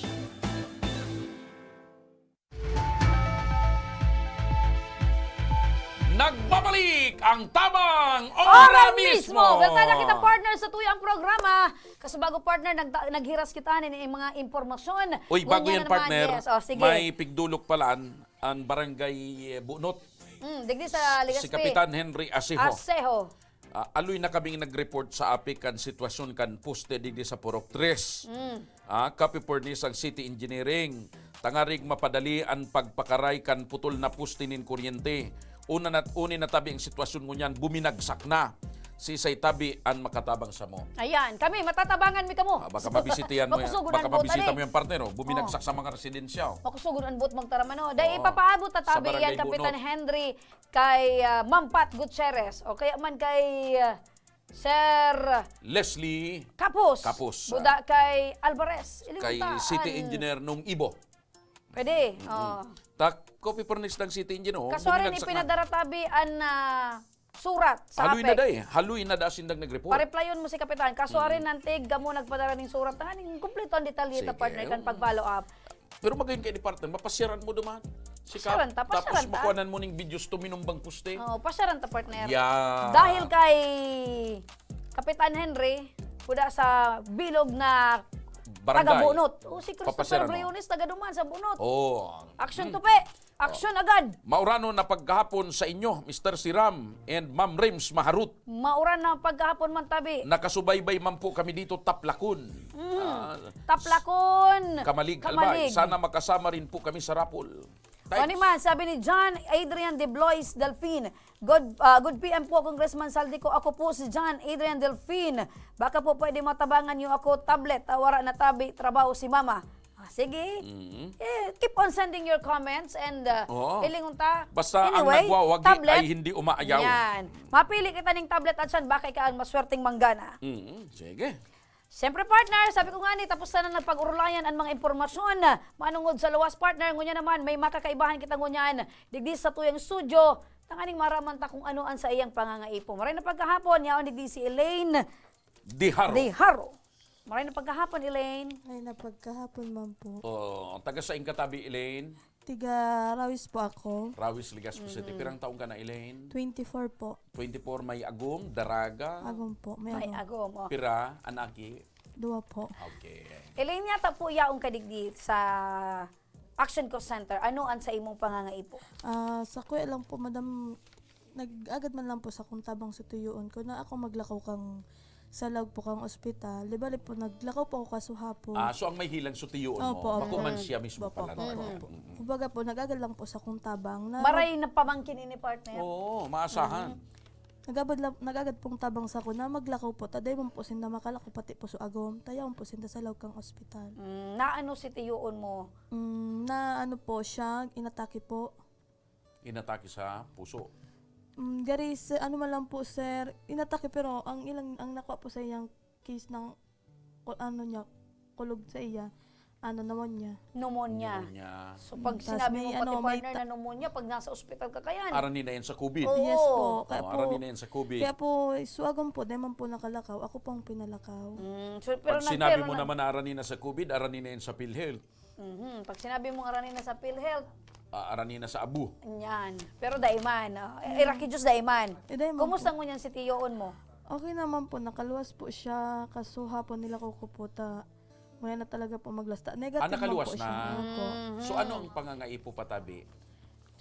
Nagbabalik ang Tabang Ora Ora Mismo! Mismo! Welcome na kita, partner, sa tuyang programa. Kaso bago, partner, nagta- naghiras kita nin mga impormasyon. Uy, bago Ngunyan yan, na naman, partner, yes. Oh, sige. May pigdolok pala an, an barangay, eh, Bunot. Mm, digdi sa Legazpi. Si Kapitan Henry Asejo. Asejo. Ah, aloy na kaming nag-report sa APEC kan sitwasyon kan poste digdi sa Purok Tres. Mm. Ah, copy furnace ang City Engineering. Tangarig mapadali an pagpakaray kan putol na poste nin kuryente. Una na, uni na tabi ang sitwasyon ngunyan, buminagsak na. Sisay tabi an makatabang samo? Ayan, kami, matatabangan mi kamo. Ah, baka mabisitayan mo yan. Makusugod Baka ang buot, mabisita ali. mo yung partner, oh. Buminagsak Oh. sa mga residensya, oh. Makusugod ang buot magtaram, ano. Dahil Oo. ipapaabot na Sa tabi barangay yan, Kapitan Bunot. Henry, kay, ah, Ma'am Pat Gutierrez, o kaya man kay, ah, Sir Leslie Kapus. Kapus, Buda ah, kay Alvarez. Ilingon kay ta, City an Engineer Nung Ibo. Pwede, Mm. oh. Tak, copy furnace ng City Engineer, oh. Kaso rin, Buminagsak na. ipinadara tabi an, ah, surat sa Haloy na APEC. da eh. Haloy na da sindang nag-report. Pareplayon mo si Kapitan. Kaso Mm. rin, nantig, gamo nagpadara ning surat. Tanganing kumpleto ang detalye ta, Sige, partner, kan oh. pag-follow up. Pero magayon kay department, mapasyaran mo duman. Si Kap, Pasyaran ta, tapos pasyaran ta. makuhanan mo ning videos tuminumbang poste. Oo, pasyaran ta, partner. Yeah. Dahil kay Kapitan Henry, kuda sa bilog na Barangay. taga Bunot. Oh, si Christopher Papasyaran mo. Briones, taga duman sa Bunot. Oh. Action Mm. to, pe. Action Oh. agad. Maurano na pagkahapon sa inyo, Mister Siram and Ma'am Rims Maharut. Mauran na pagkahapon man tabi. Nakasubaybay man po kami dito, Taplakon. Mm. Ah, Taplakon. Kamalig, Kamalig. Albay. Sana makasama rin po kami sa raffle. Thanks. Ano man, sabi ni John Adrian de Blois Delfin, "Good, ah, good P M po, Congressman Saldico. Ako po si John Adrian Delfin. Baka po pwede matabangan niyo ako tablet. Ah, wara na tabi, trabaho si mama." Ah, sige. Mm. Eh, keep on sending your comments and, uh, Oo. ilingon ta. Basta ang Anyway, nagwawagi tablet. ay hindi umaayaw. Yan. Mapili kita ning tablet at siyan, baka ika ang maswerteng manggana. Mm, sige. Siyempre, partner, sabi ko nga ni, tapos na nagpag-urulayan ang mga impormasyon manungod sa luwas, partner. Ngunyan naman, may makakaibahan kita ngunyan. Digdi sa tuyang studio, tanganing maraman ta kung ano ang sa iyang pangangaipo. Maray na pagkahapon, yaon digdi si Elaine Diharo. Diharo. Maray na pagkahapon, Elaine. Ay, na pagkahapon man po. Oh, taga saing ka tabi, Elaine? Tiga Rawis po ako. Rawis, Legazpi City. Mhm. Pirang taon ka na, Elaine? Twenty-four po. Twenty-four, may agom, daraga? Agom po, may May agom. agom, oh. Pira, anaki? Dua po. Okay. Elaine, yata po yaong kadigdi sa Action Call Center. Ano ang sa imong pangangaipo? Ah, sa kuya lang po, madam, nag-agad man lang po sa kung tabang sa tuyoon ko na ako maglakaw kang sa laog po kang ospital. Di bali po, naglakaw po ako kasuhapon. Ah, so ang may hilang sutiyoon mo, Opo, opo. bako man siya mismo Opo, pala opo, nagpapa-, opo. Mm-mm. Kumbaga po, nag-agad lang po sa kung tabang na Maray na pamangkin ini, partner. Oo, maasahan. Mm. Nagabad lang, nag-agad pong tabang sa ko na maglakaw po. Ta, dai man po sinda makalakaw, pati po so agom. Tayawan po sinda sa laog kang ospital. Mm, naano si tiyoon mo? Mm, na ano po siya, inatake po. Inatake sa puso? Mm, gari, sir, ano man lang po, sir, inatake, pero ang ilang, ang nakuha po sa iyang case ng, ku-, ano niya, kulog sa iya, ano, pneumonia. Pneumonia. Pneumonia. So, pag Mm, tas sinabi may, mo pati, ano, may partner, ta- na pneumonia, pag nasa ospital ka, kayan. Arani na yan sa COVID. Oo. Yes po. Oo, Kaya po, arani na yan sa COVID. kaya po, suagon po, di man po nakalakaw. Ako po ang pinalakaw. Mm, so, pero Pag nag-, sinabi pero mo nag- naman na arani na sa COVID, arani na yan sa PhilHealth. Mhm. Pag sinabi mong arani na sa PhilHealth, Ah, arani na sa abu. Yan. Pero daiman, oh. Eh, iraki Diyos daiman. Eh, daiman Kumusta po. ngunyan si tiyoon mo? Okay naman po, nakaluwas po siya, kaso hapon nila kukuputa. Maya na talaga po maglasta. Negative Ah, man nakaluwas po siya. na? Opo. Mhm. So, ano ang pangangaipo patabi?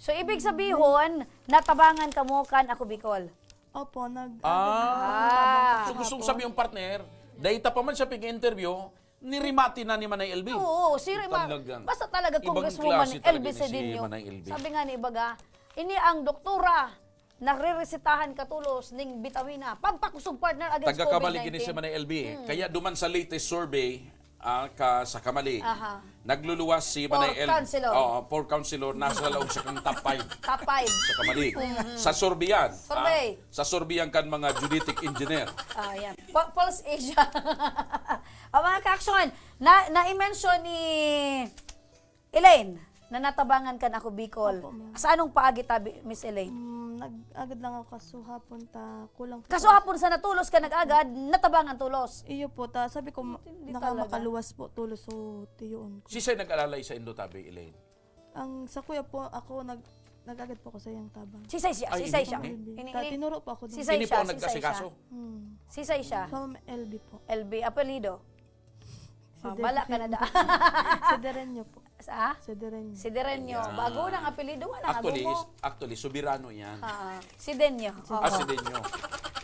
So, ibig sabihon, natabangan kamo kan Ako Bicol? Opo, nag- Ah. Ah. So, gusto kong sabihin, partner, dahil ta pa man siya pig-interview, nirimati na ni Manay L B. Oo, si Rima-, Talagang basta talaga ibang Congresswoman klase talaga L B ni si Cedinho. Manay L B. Sabi nga ni ibaga, ini ang doktora, nagreresetahan katolos ning bitamina. Pampakusog, partner, against Taga Camalig ini si COVID nineteen. Manay L B. Hmm. Kaya duman sa latest survey, Ah, ka, sa Camalig. Aha. Nagluluwas si Manay Fourth El-, councilor. Oo, fourth councilor, nasa laog sa kang top five. Top five. Sa Camalig. Mhm. Sa survey yan, Survey. ah, sa survey yan kan mga geodetic engineer. Ah, yan. Po-, Pulse Asia. O, mga ka-aksyon, na, na-mention ni Elaine na natabangan kan Ako Bicol. Opo, ma'am. Sa anong paagi tabi, Miss Elaine? Mm, nag-agad lang ako kasuhapon ta, kulang po sa Kasuhapon sa natulos ka nag-agad, natabangan tulos. Iyo po, ta, sabi ko, ma-, Hindi talaga. nakamakaluwas po tulos, so, tiyoon ko. Sisay nag-alalay sa indo tabi, Elaine? Ang sa kuya po, ako, nag-, nag-agad po ako sa iyang tabang. Sisay siya, Ay, sisay hindi siya. po. Ini, Ta, ini, tinuro po ako doon. sisay Ini po siya, ang sisay nag-asikaso? siya. Hmm. Sisay siya. Sa Ma'am L B po. L B, apelyido? Ah, Sider-, bala ka na da. Sidereño po. Sa? Sidereño. Sidereño. Ayan. Bago nang apelyido, wala nga Actually, gumo. is-, actually, Soberano yan. Ah, Sideño. Oo. Ah, Sideño.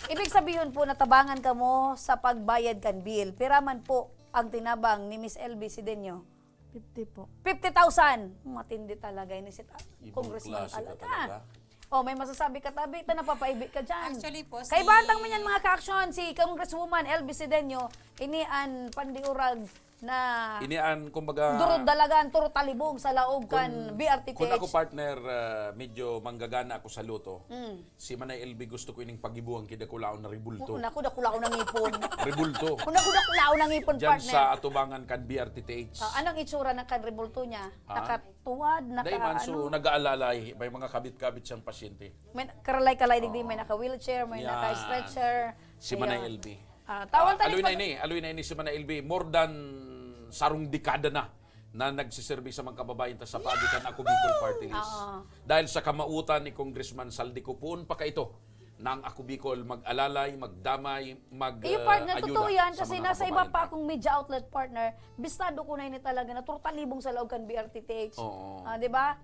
Ibig sabihin po, natabangan kamo sa pagbayad kan bill. Pira man po ang tinabang ni Miss L B Sideño? Fifty po. Fifty thousand. Matindi talaga ini si ta-, Ibang Congressman klase ka talaga. talaga. Oh, may masasabi ka, tabi? Ta, napapaibi ka dyan. Actually po, si Kaibahan ta ngunyan, mga ka-aksyon, si Congresswoman L B Sideño, ini an pandiurag na Ini an, kumbaga, durog dalagan, turo talibog sa laog kan Kun, B R T T H. kun ako, partner, ah, medyo manggagana ako sa luto. Mm. Si Manay L B gusto ko ining pagibuhan ki dakulaon na rebulto. Kun ako, dakulaon na ngipon. Rebulto. Kun ako, dakulaon na ngipon, Diyan partner. sa atubangan kan B R T T H. Ah, anong itsura na kan rebulto niya? Ha? Nakatuwad, Dahil man, so, naka-ano? nag-aalalay, may mga kabit-kabit siyang pasyente. May karalay-kalay digdi, may Oo. naka-wheelchair, may Yan. naka-stretcher. Si Manay Ayan. L B. Ah, tawal Ah, tayo aloy na pag- ini, aloy na ini si Manay L B. More than sarong dekada na, na nagsiserbi sa mga kababayan ta sa paagi kan Ako Bicol Party List. Oo. Dahil sa kamautan ni Congressman Zaldy Co, poon pa kaito, na ang Ako Bicol mag-alalay, magdamay, mag, Iyo, ah, partner, ayuda totoo yan, sa kasi mga nasa iba kababayan pa ta. akong media outlet, partner, bistado ko na ini talaga na turtalibong sa laog kan B R T T H. Oo. Ah, di ba?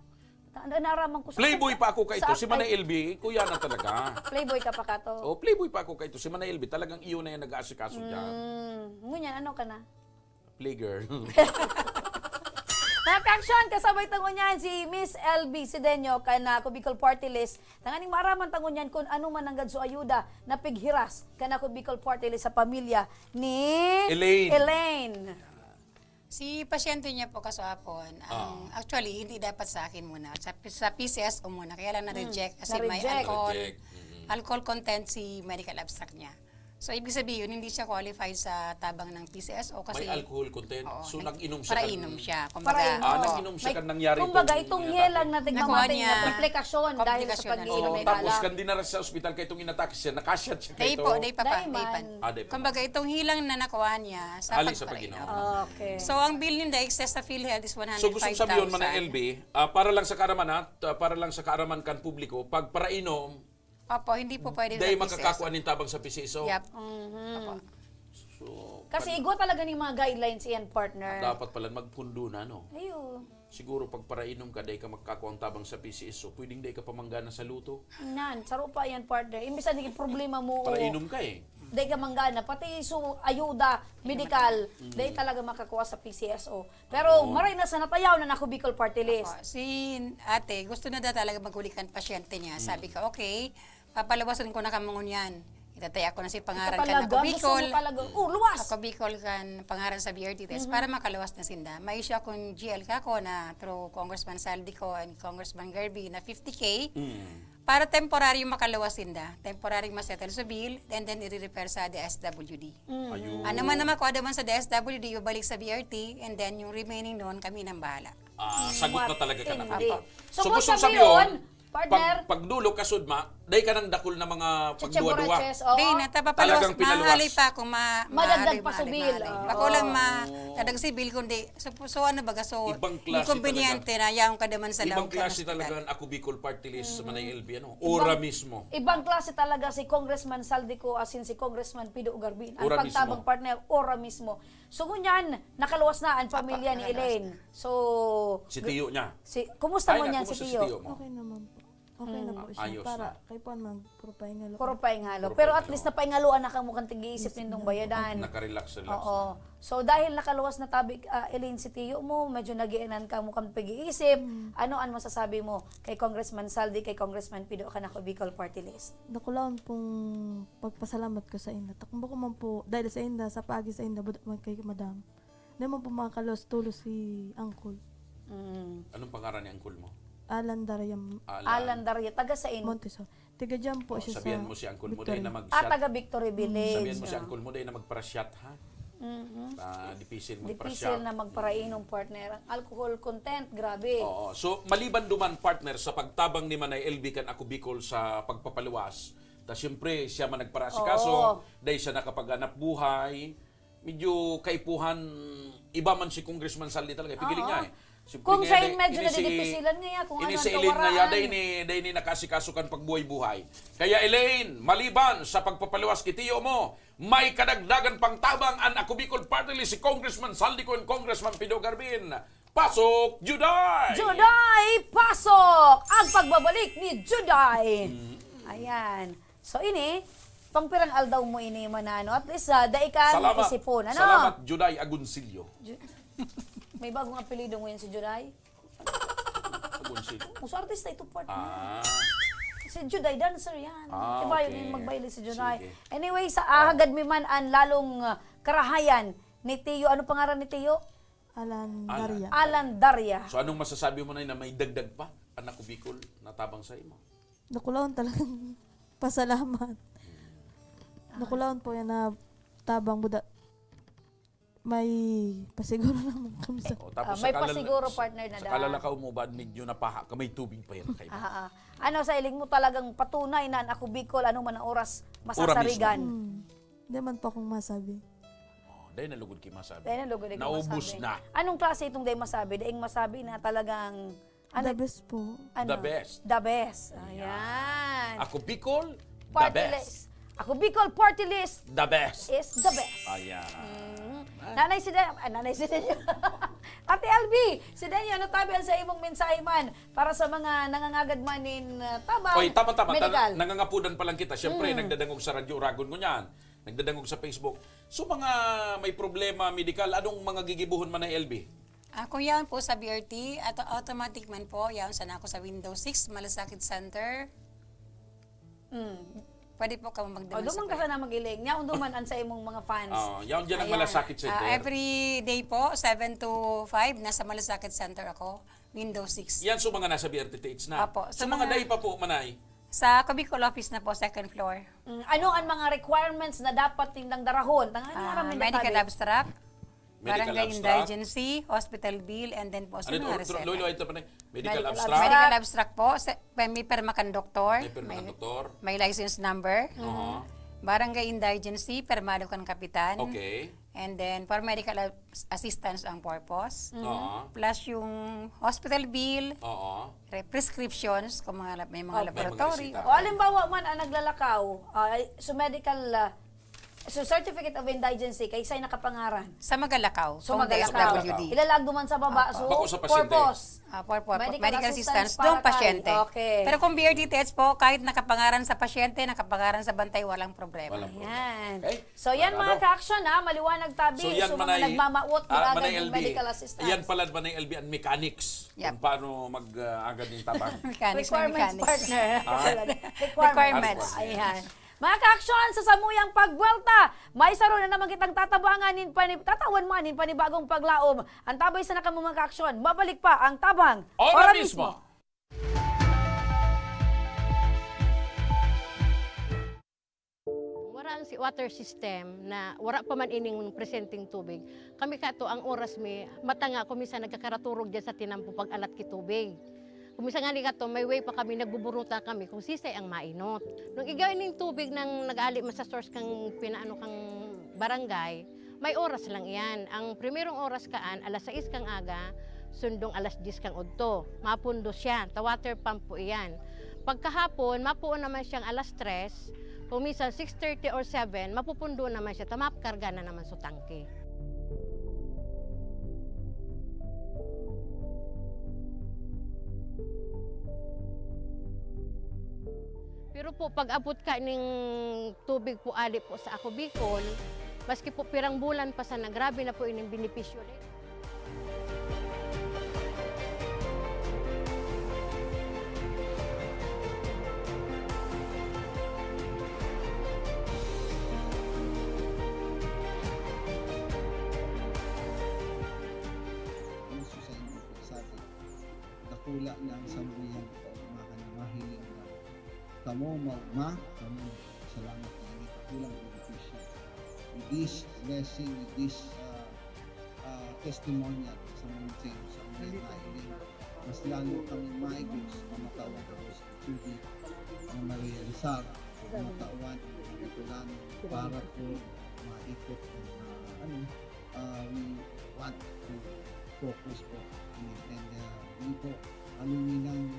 Na, na, naraman ko sa Playboy pa ako kaito, sa si Manay ay, L B, kuya na talaga. Playboy ka pa kato? Oh, playboy pa ako kaito, si Manay L B, talagang iyo na yung nag-aasikaso dyan. Mm, ngunyan, ano ka na? Playgirl. Mga ka-aksyon, kasabay ta ngunyan si Miss L B Sideño kan Ako Bicol Party List. Tanganing maaraman ta ngunyan kun ano man nanggad so ayuda na pighiras kan Ako Bicol Party List sa pamilya ni Elaine. Elaine. Si pasyente niya po kasuhapon, ang, Ah. actually, hindi dapat sa akin muna. Sa, sa P C S O muna. Kaya lang na-reject Mm, kasi may na-reject. alcohol, Na-reject. Mm. alcohol content si medical abstract niya. So, ibig sabihin, hindi siya qualified sa tabang ng P C S O kasi May alcohol content? Oo, So, nag-, nag-inom siya kan parainom siya. Kumbaga, Parainom. Ah, oo. nag-inom siya May, kan nangyari kumbaga, itong itong helang inatake. na tigmamatay Nakuha niya. na komplikasyon dahil sa Komplikasyon na pag-iinom Oo, ng tapos alak. kan dinara sa ospital kay itong inatake siya, nakashot siya Day kaito. po, day pa, Day day man. pan. Ah, day pa. Kumbaga, itong hilang na nakuha niya sa Ali sa pag-inom. pag-inom. Okay. So, ang bill ninda excess sa PhilHealth is So, gusto ko sabihin, one hundred five thousand. Manay L B, ah, para lang sa kaaraman, ha? Ah, para lang sa kaaraman kan publiko, pag parainom, Opo, hindi po pwede dahil sa P C S. makakakuha nin tabang sa P C S O. Yep. Mhm. Opo. So, Kasi pan- igwa talaga ning mga guidelines iyan, partner. Dapat pala magpundo na, no? Ayo. Siguro pag parainom ka, dai ka makakakuha ang tabang sa P C S O, pwedeng dai ka pa manggana sa luto. Nan, saro pa yan, partner. Imbis na naging problema mo, Parainom ka eh. dai ka manggana. Pati so, ayuda, medikal, Mm. dai talaga makakuha sa P C S O. Pero Ayun. maray na sa natayaw na Ako Bicol Party List. Opo. Si ate, gusto na daw talaga maghuli kan pasyente niya. Sabi Mm. ko, "Okay, papaluwason ko na kamo ngunyan. Itataya ko na si pangaran kan Ako Talaga, gusto mo Bicol." talaga. Oh, luwas! Ako Bicol kan pangaran sa B R T T S Mhm. para makaluwas na sinda. May issue akong G L kako na through Congressman Zaldy Co and Congressman Garvey na fifty K. Mm. Para temporary makaluwas sinda. Temporary masettle sa bill, and then i-refer sa D S W D. Mm. Ayun. Ano man na makuha naman sa D S W D, ibalik sa B R T, and then yung remaining noon, kami nang bahala. Ah, sagot na talaga ka na. Matindi. Opo. So, So, gusto gusto sabihin, sabihin, partner, pag, pagdulo ka sudma, dai ka nang dakul na mga Chicha pagduwa-duwa. Borraches, oo. Di na, ta, papaluwas, Talagang pinaluwas. mahali pa kung ma-, Madagdag mahali, pa sa mahali, bill, mahali. oo. Bako lang ma-, Oo. dadag si bill, kundi, so, so, ano baga, so, Ibang klase inconveniente talaga. na, yaon ka naman sa Ibang laog ka klase na talaga ang Ako Bicol Party List, Mm. Manay L B, ano? Ibang, Ora mismo. ibang klase talaga si Congressman Zaldy Co, asin si Congressman Pido Garvin. Ang Ora pagtabang mismo. partner, ora mismo. So, ngunyan, nakaluwas na ang pamilya ni Nakaluwas Elaine. na. So, Si tiyo niya. si, kumusta Ay, mo na, niyan si kumusta si tiyo? tiyo mo? Okay naman po. Okay na Mm. po siya. Ayos Para na. kay Puan, mag-, puro pahingalo. Puro pahingalo. Puro Pero at pahingalo. least napahingaluan na kamo kan tig-iisip Yes, nindong ma'am. bayadan. Naka-relax, relax Oo. na. So, dahil nakaluwas na tabi, ah, Elaine, si tiyo mo, medyo nagiinan kamo kan pag-iisip. Mm. Ano ang masasabi mo kay Congressman Zaldy, kay Congressman Pido, kan Ako Bicol Party List? Dakulaon pong pagpasalamat ko sa inda. Takbo ko man po, dahil sa inda, sa paagi sa inda, budot man kay Madam. Di man po makakaluwas tolos si uncle. Mm. Anong pangaran ni uncle mo? Alan Dariam Alan. Alan Daria, taga sain? Montesor. Taga dyan po Oh, siya sabihan sa mo si uncle mo, dahil Victoria. na mag-shot. Ah, taga Victory Village, Sabihan mo si ah. uncle mo, dahil na magpara-shot, ha? Mhm. Ah, difícil Difícil magpara-shot. na magparainom, partner. Ang alcohol content, grabe. Oo. So, maliban duman, partner, sa pagtabang ni Manay L B kan Ako Bicol sa pagpapaluwas, ta siyempre, siya man nagparaasikaso, Oo. dahil siya nakapaghanap buhay, medyo kaipuhan, iba man si Congressman Saldi talaga. Pigili Oo. nga eh. Siyempre Kung nga, sa dai-, in medyo ini si, nadidipisilan nga yan, kung ini ano si ang Elaine na kawaraan. yan, dai ni, dai ni nakaasikaso kan pagbuhay-buhay. Kaya Elaine, maliban sa pagpapaluwas ki tiyo mo, may kadagdagan pang tabang an Ako Bicol Party List si Congressman Saldi con Congressman Pido Garbin. Pasok, Juday! Juday, pasok! Ang pagbabalik ni Juday. Mm. Ayan. So, ini, pang pirang aldaw mo ini, manano? At least, ah, dai ka Salamat. isipon, ano? Salamat, Juday Agoncillo. Ju-, may bagong apelyido ngayon si Juday? Agoncillo. Uso artista ito, partner. Ah. Si Juday, dancer yan. Ah, Diba, yun okay. yung magbaile si Juday. Sige. Anyway, sa Oh. ahagad mi man ang lalong, ah, karahayan ni Tiyo. Ano pangaran ni Tiyo? Alan Alan. Daria. Alan Daria. So, anong masasabi mo na, na may dagdag pa an Ako Bicol na tabang sa imo? Dakulaon talagang pasalamat. Ah. Dakulaon po yan na tabang buda. May pasiguro naman kami sa O, tapos Ah, sa may kalal-, pasiguro, sa, partner, na sa daan. kalalakaw mo ba, medyo napaha ka, may tubig pa yan kayo? Ah, ah. Ano, sa hiling mo talagang patunay na an Ako Bicol, ano man ang oras, Ura mismo. masasarigan? Hmm. Di man po akong masabi. Oh, dahil nalugod kayo masabi. Dahil nalugod kayo Naubos masabi. na. Anong klase itong dahil masabi? Dahil masabi na talagang, ano, The best po. ano? The best. The best. Ayan. Ayan. Ako Bicol, the Party best. list. Ako Bicol Party List The best. is the best. Ayan. Mm. Ah. Nanay si Dan-, ah, Nanay si Daniel. Ate L B, si Daniel, ano tabi ang sa imong mensahe man para sa mga nangangagad man nin, ah, tabang Oy, tama, tama. Ta-, medical? nangangapudan pa lang kita. Siyempre, Mm. nagdadangog sa radyo, uragon ko niyan. Nagdadangog sa Facebook. So, mga may problema medikal, anong mga gigibohon man na, L B? Ah, kung yaon po sa B R T, ato-, automatic man po, yaon sana ako sa Windows six, Malasakit Center. Mm. Pwede po kamo magdamag O, duman sa ka sana mag-iling. Yaon duman ang sa imong mga fans. Oo, yaon dyan ang Ayan. Malasakit Center. Ah, every day po, seven to five, nasa Malasakit Center ako. Windows six. Yan, so mga nasa B R T T H na. Apo. So, Sa mga mga dai pa po, Manay? Sa Cubicol office na po, second floor. Mm, ano ang mga requirements na dapat nindang darahon? Tanga, ano Ah, aram ninda medical tabi? abstract, Medical barangay abstract. indigency, hospital bill, and then po sa Ano ito? mga Tro-, reseta. Lolo, ito pa na. Medical Medical abstract. Medical abstract po, sa, may, may perma kan doktor, May perma kan may, doktor. may license number, Aha. barangay indigency, permado kan kapitan. Okay. And then, for medical as-, assistance ang purpose. Mhm. Oo. Plus yung hospital bill, Oo. re-, prescriptions, kung mga lab-, may mga Oh, may mga laboratory. resita. O, halimbawa man, ang naglalakaw, ah, so medical, ah, so certificate of indigency, kay sa'y nakapangaran. Sa magalakaw, So kung magalakaw. D S W D. Ilalaag duman sa baba, Apo. so Bako sa pasyente. purpose. Ah, for, for, for Medical medical assistance, assistance para doon kay, pasyente. okay. Pero kung B R T T H po, kahit nakapangaran sa pasyente, nakapangaran sa bantay, walang problema. Walang problema. Ayan. Okay? So, yan, Sarado. mga ka-action, ha? Maliwanag tabi. So, yan So, mga manay, nagmamawot, ah, ilagan manay ng L B. medical assistance. Yan pala, manay L B, ang mechanics. Yep. Kung paano mag, ah, agad yung tabang. Mechanics na Requirements, mechanics. partner. Ah? Requirements. Requirements. Ayan. Mga ka-action, sa samuyang pagbuwelta, may saro na naman kitang tatabangan nin pani-, tatawan man nin panibagong paglaom. Ang tabay sa nakamong mga ka-action, mabalik pa ang tabang. Ora Ora mismo. mismo. Wara ang si-, water system na wara pa man ining presenteng tubig. Kami kato, ang oras mi, mata nga ako, minsan nagkakaraturog dyan sa tinampo pag-alat ki tubig. Kung minsan nga ni kato, may way pa kami, nagbuburuta kami kung sisay ang mainot. Nung igwa ining tubig nang nag-ali man sa source kang pinaano kang barangay, may oras lang iyan. Ang primerong oras kaan, alas sais kang aga, sundong alas dyes kang udto. Mapundo siya, ta water pump po iyan. Pagkahapon, mapuon naman siyang alas tres, kung minsan six thirty or seven, mapupundo naman siya, ta makarga na naman sa tangke. Pero po, pag-abot ka ning tubig po ali po sa Ako Bicol, maski po pirang bulan pa sana, grabe na po ining benepisyo ni. Hula na ang samuyang kaugmahan na mahiling na kamo maugma, kamo salamat na ini kakulang benepisyo. With this blessing, with this, ah, ah, testimonial sa mga sa mga mahiling, mas lalo kami maigos na matawag ako sa tubig na marealisar, matawan, matulanan para po maikot ang, ah, ano, ah, we want to focus po. And, and, ah, yun po, ang ninang,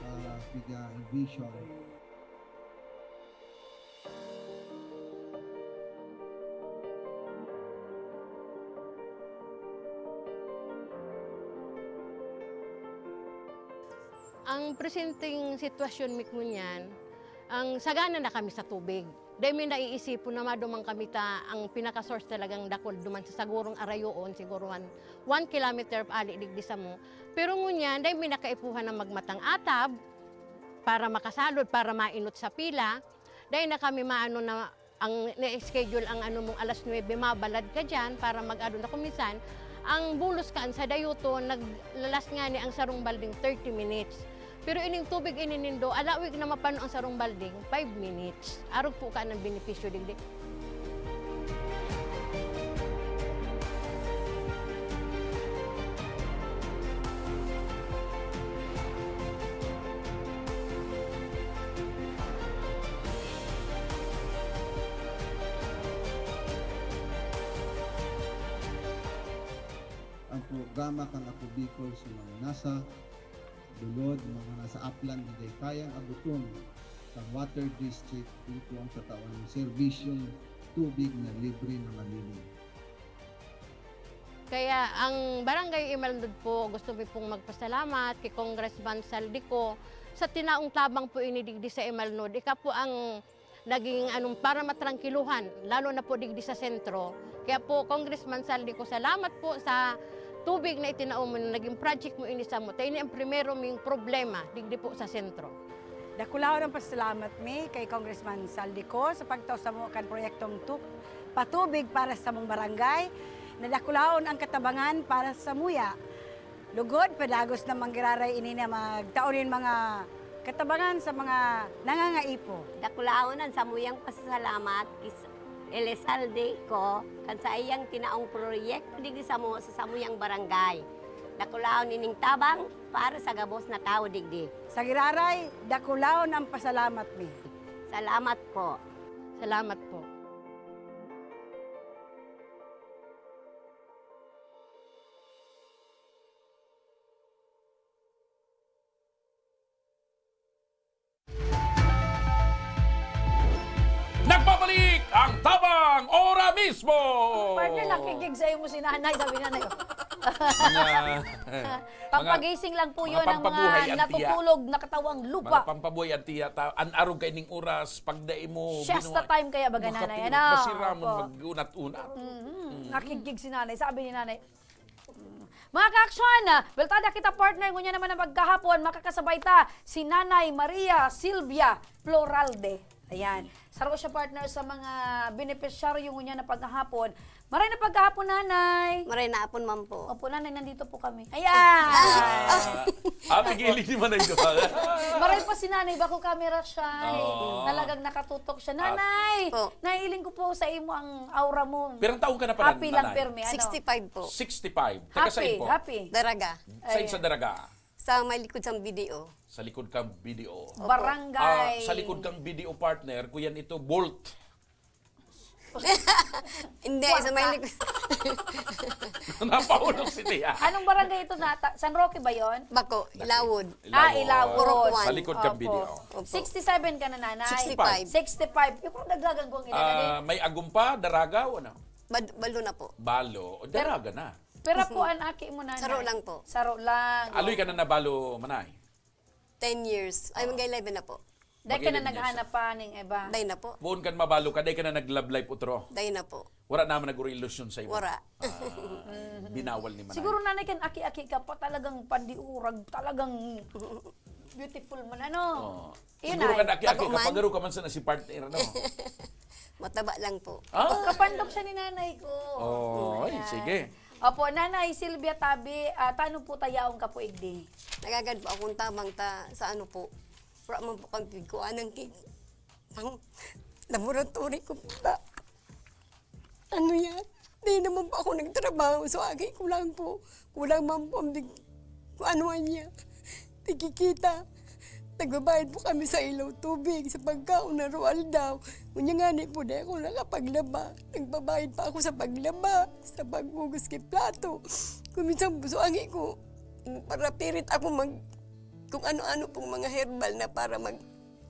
ah, piga-envision. Ang presenteng sitwasyon mi ngunyan, ang sagana na kami sa tubig. Dai mi naiisipon na maduman kami ta ang pinaka-source talagang dakul duman sa sagurong arayoon, siguro one, one kilometer ali digdi samo. Pero ngunyan, dai mi nakaipuhan na magmatang atab para makasalod, para mainot sa pila. Dai na kami maano na ang na-schedule ang ano mong alas nuebe, mabalad ka diyan para mag-ano na. Kung minsan, ang bulos kaan sa dayoton, naglalas ngani ang sarong balding thirty minutes. Pero ining tubig ini nindo, alawig na mapano ang sarong balding, five minutes. Arog po ka ng benepisyo digdi. Ang programa kan Ako Bicol sa mga nasa lulod, mga nasa Aplan, na dai kayang abuton kan water district, ito ang tatawan ng serbisyong tubig na libre na malinis. Kaya ang Barangay Imalnod po, gusto mi pong magpasalamat kay Congressman Saldico sa tinaong tabang po ini digdi sa Imalnod. Ika po ang naging anong, para matrangkiluhan, lalo na po digdi sa sentro. Kaya po, Congressman Saldico, salamat po sa tubig na itinao mo, na naging project mo ini samo. Ta ini ang primero ming problema digdi po sa sentro. Dakulaon ang pasalamat mi kay Congressman Saldico sa pagtao samo kan proyektong tu-, patubig para sa samong barangay. Nadakulaon ang katabangan para sa muya. Lugod, padagos na manggiraray ini na magtao nin mga katabangan sa mga nangangaipo. Dakulaon an samuyang pasasalamat ki Elizalde ko kan saiyang tinaong proyekto digdi samo sa samuyang barangay. Dakulaon ining tabang para sa gabos na tawo digdi. Sa giraray, dakulaon ang pasalamat mi. Salamat po. Salamat po. Nagbabalik ang Tabang Ora Mismo! Partner, nakikig sa'yo mo si nanay, sabi nanay, oh. Mga, mga, pampagising lang po mga yun ang mga pampabuhay, ang tiya. Natutulog, nakatawang lupa. Mga pampabuhay, ang tiya, ta-, an arog kaining oras, pagdai mo, Siesta binuhay. Time kaya baga, nanay, ano? Makapinot, masiramon, opo. Mag-unat-unat. Mhm. Mm. Nakikig si nanay, sabi ni nanay, Mga ka-aksyon, ah, weltada kita, partner. Ngunyan naman ang pagkahapon, makakasabay ta si Nanay Maria Silvia Floralde. Ayan. Saro siya, partner, sa mga benepisyaryo ngunyan na pagkahapon. Maray na pagkahapon, Nanay. Maray na hapon man po. Opo, Nanay, nandito po kami. Ayan. Ah, ah, pigilan ni Manay doon. Maray pa si Nanay, bako camera shy. Oo. Talagang nakatutok siya. At Nanay, po. Nahiling ko po sa imo ang aura mo. Pirang taon ka na pala, Happy lang, Nanay? Pirmi, ano? Sixty-five po. Sixty-five. Taga saan po? Happy, happy. Daraga. Saan sa Daraga? Sa may likod sa B D O. Sa likod kang B D O. Opo. Barangay. Ah, sa likod kang B D O, partner, kuyan ito, Bolt. Hindi, sa may likod. Napahulog si Tia. Anong barangay ito na? Ta-, San Roque ba yon? Bako, Ilawod. Ah, Ilawod. Purok one. Sa likod kang Opo. B D O. Opo. Sixty-seven ka na, Nanay? Sixty-five. Sixty-five. Yung kung dagdagan ko ang edad, Ah, ano? May agom pa, Daraga o ano? Bad-, balo na po. Balo. O, Pero Daraga na. Pero po, ang aki mo, Nanay? Saro lang po. Saro lang. Aloy ka na nabalo, Manay? Ten years. Ay, Oo. Mag-eleven na po. Dai ka na Mag-eleven years. Naghanap pa ning iba? Dai na po. Poon kan mabalo ka, dai ka na nag-love life, utro? Dai na po. Wala naman nag-ilusyon sa imo? Wala. Ah, binawal ni Manay. Siguro, Nanay, kan aki-aki ka pa, talagang pandiurag, talagang beautiful man, ano? Oo. Yun Siguro ay. Kan aki-aki ka, Bago man. Pagaro ka man sana si partner, ano? Mataba lang po. Ah? Kapandok siya ni nanay ko. Oh, ay, Ayan. Sige. Opo, Nanay Sylvia Tabi, ah, tano po ta yaon ka po igdi? Nagagad po akong tabang ta sa ano po. Wala man po kami pigkuanan ki pang laboratory ko po ta. Ano yan? Di naman po ako nagtrabaho. So, aki ko lang po. Kulang man po ang big-, kung ano niya. Pagkikita. Nagbabayad po kami sa ilaw, tubig, sa pagkaon na roal daw. Unya nga ni po, di ako nakapaglaba. Nagbabayad pa ako sa paglaba, sa paghugas kay plato. Kung minsan po, so, angi ko, para pirit ako mag, kung ano-ano pong mga herbal na para mag,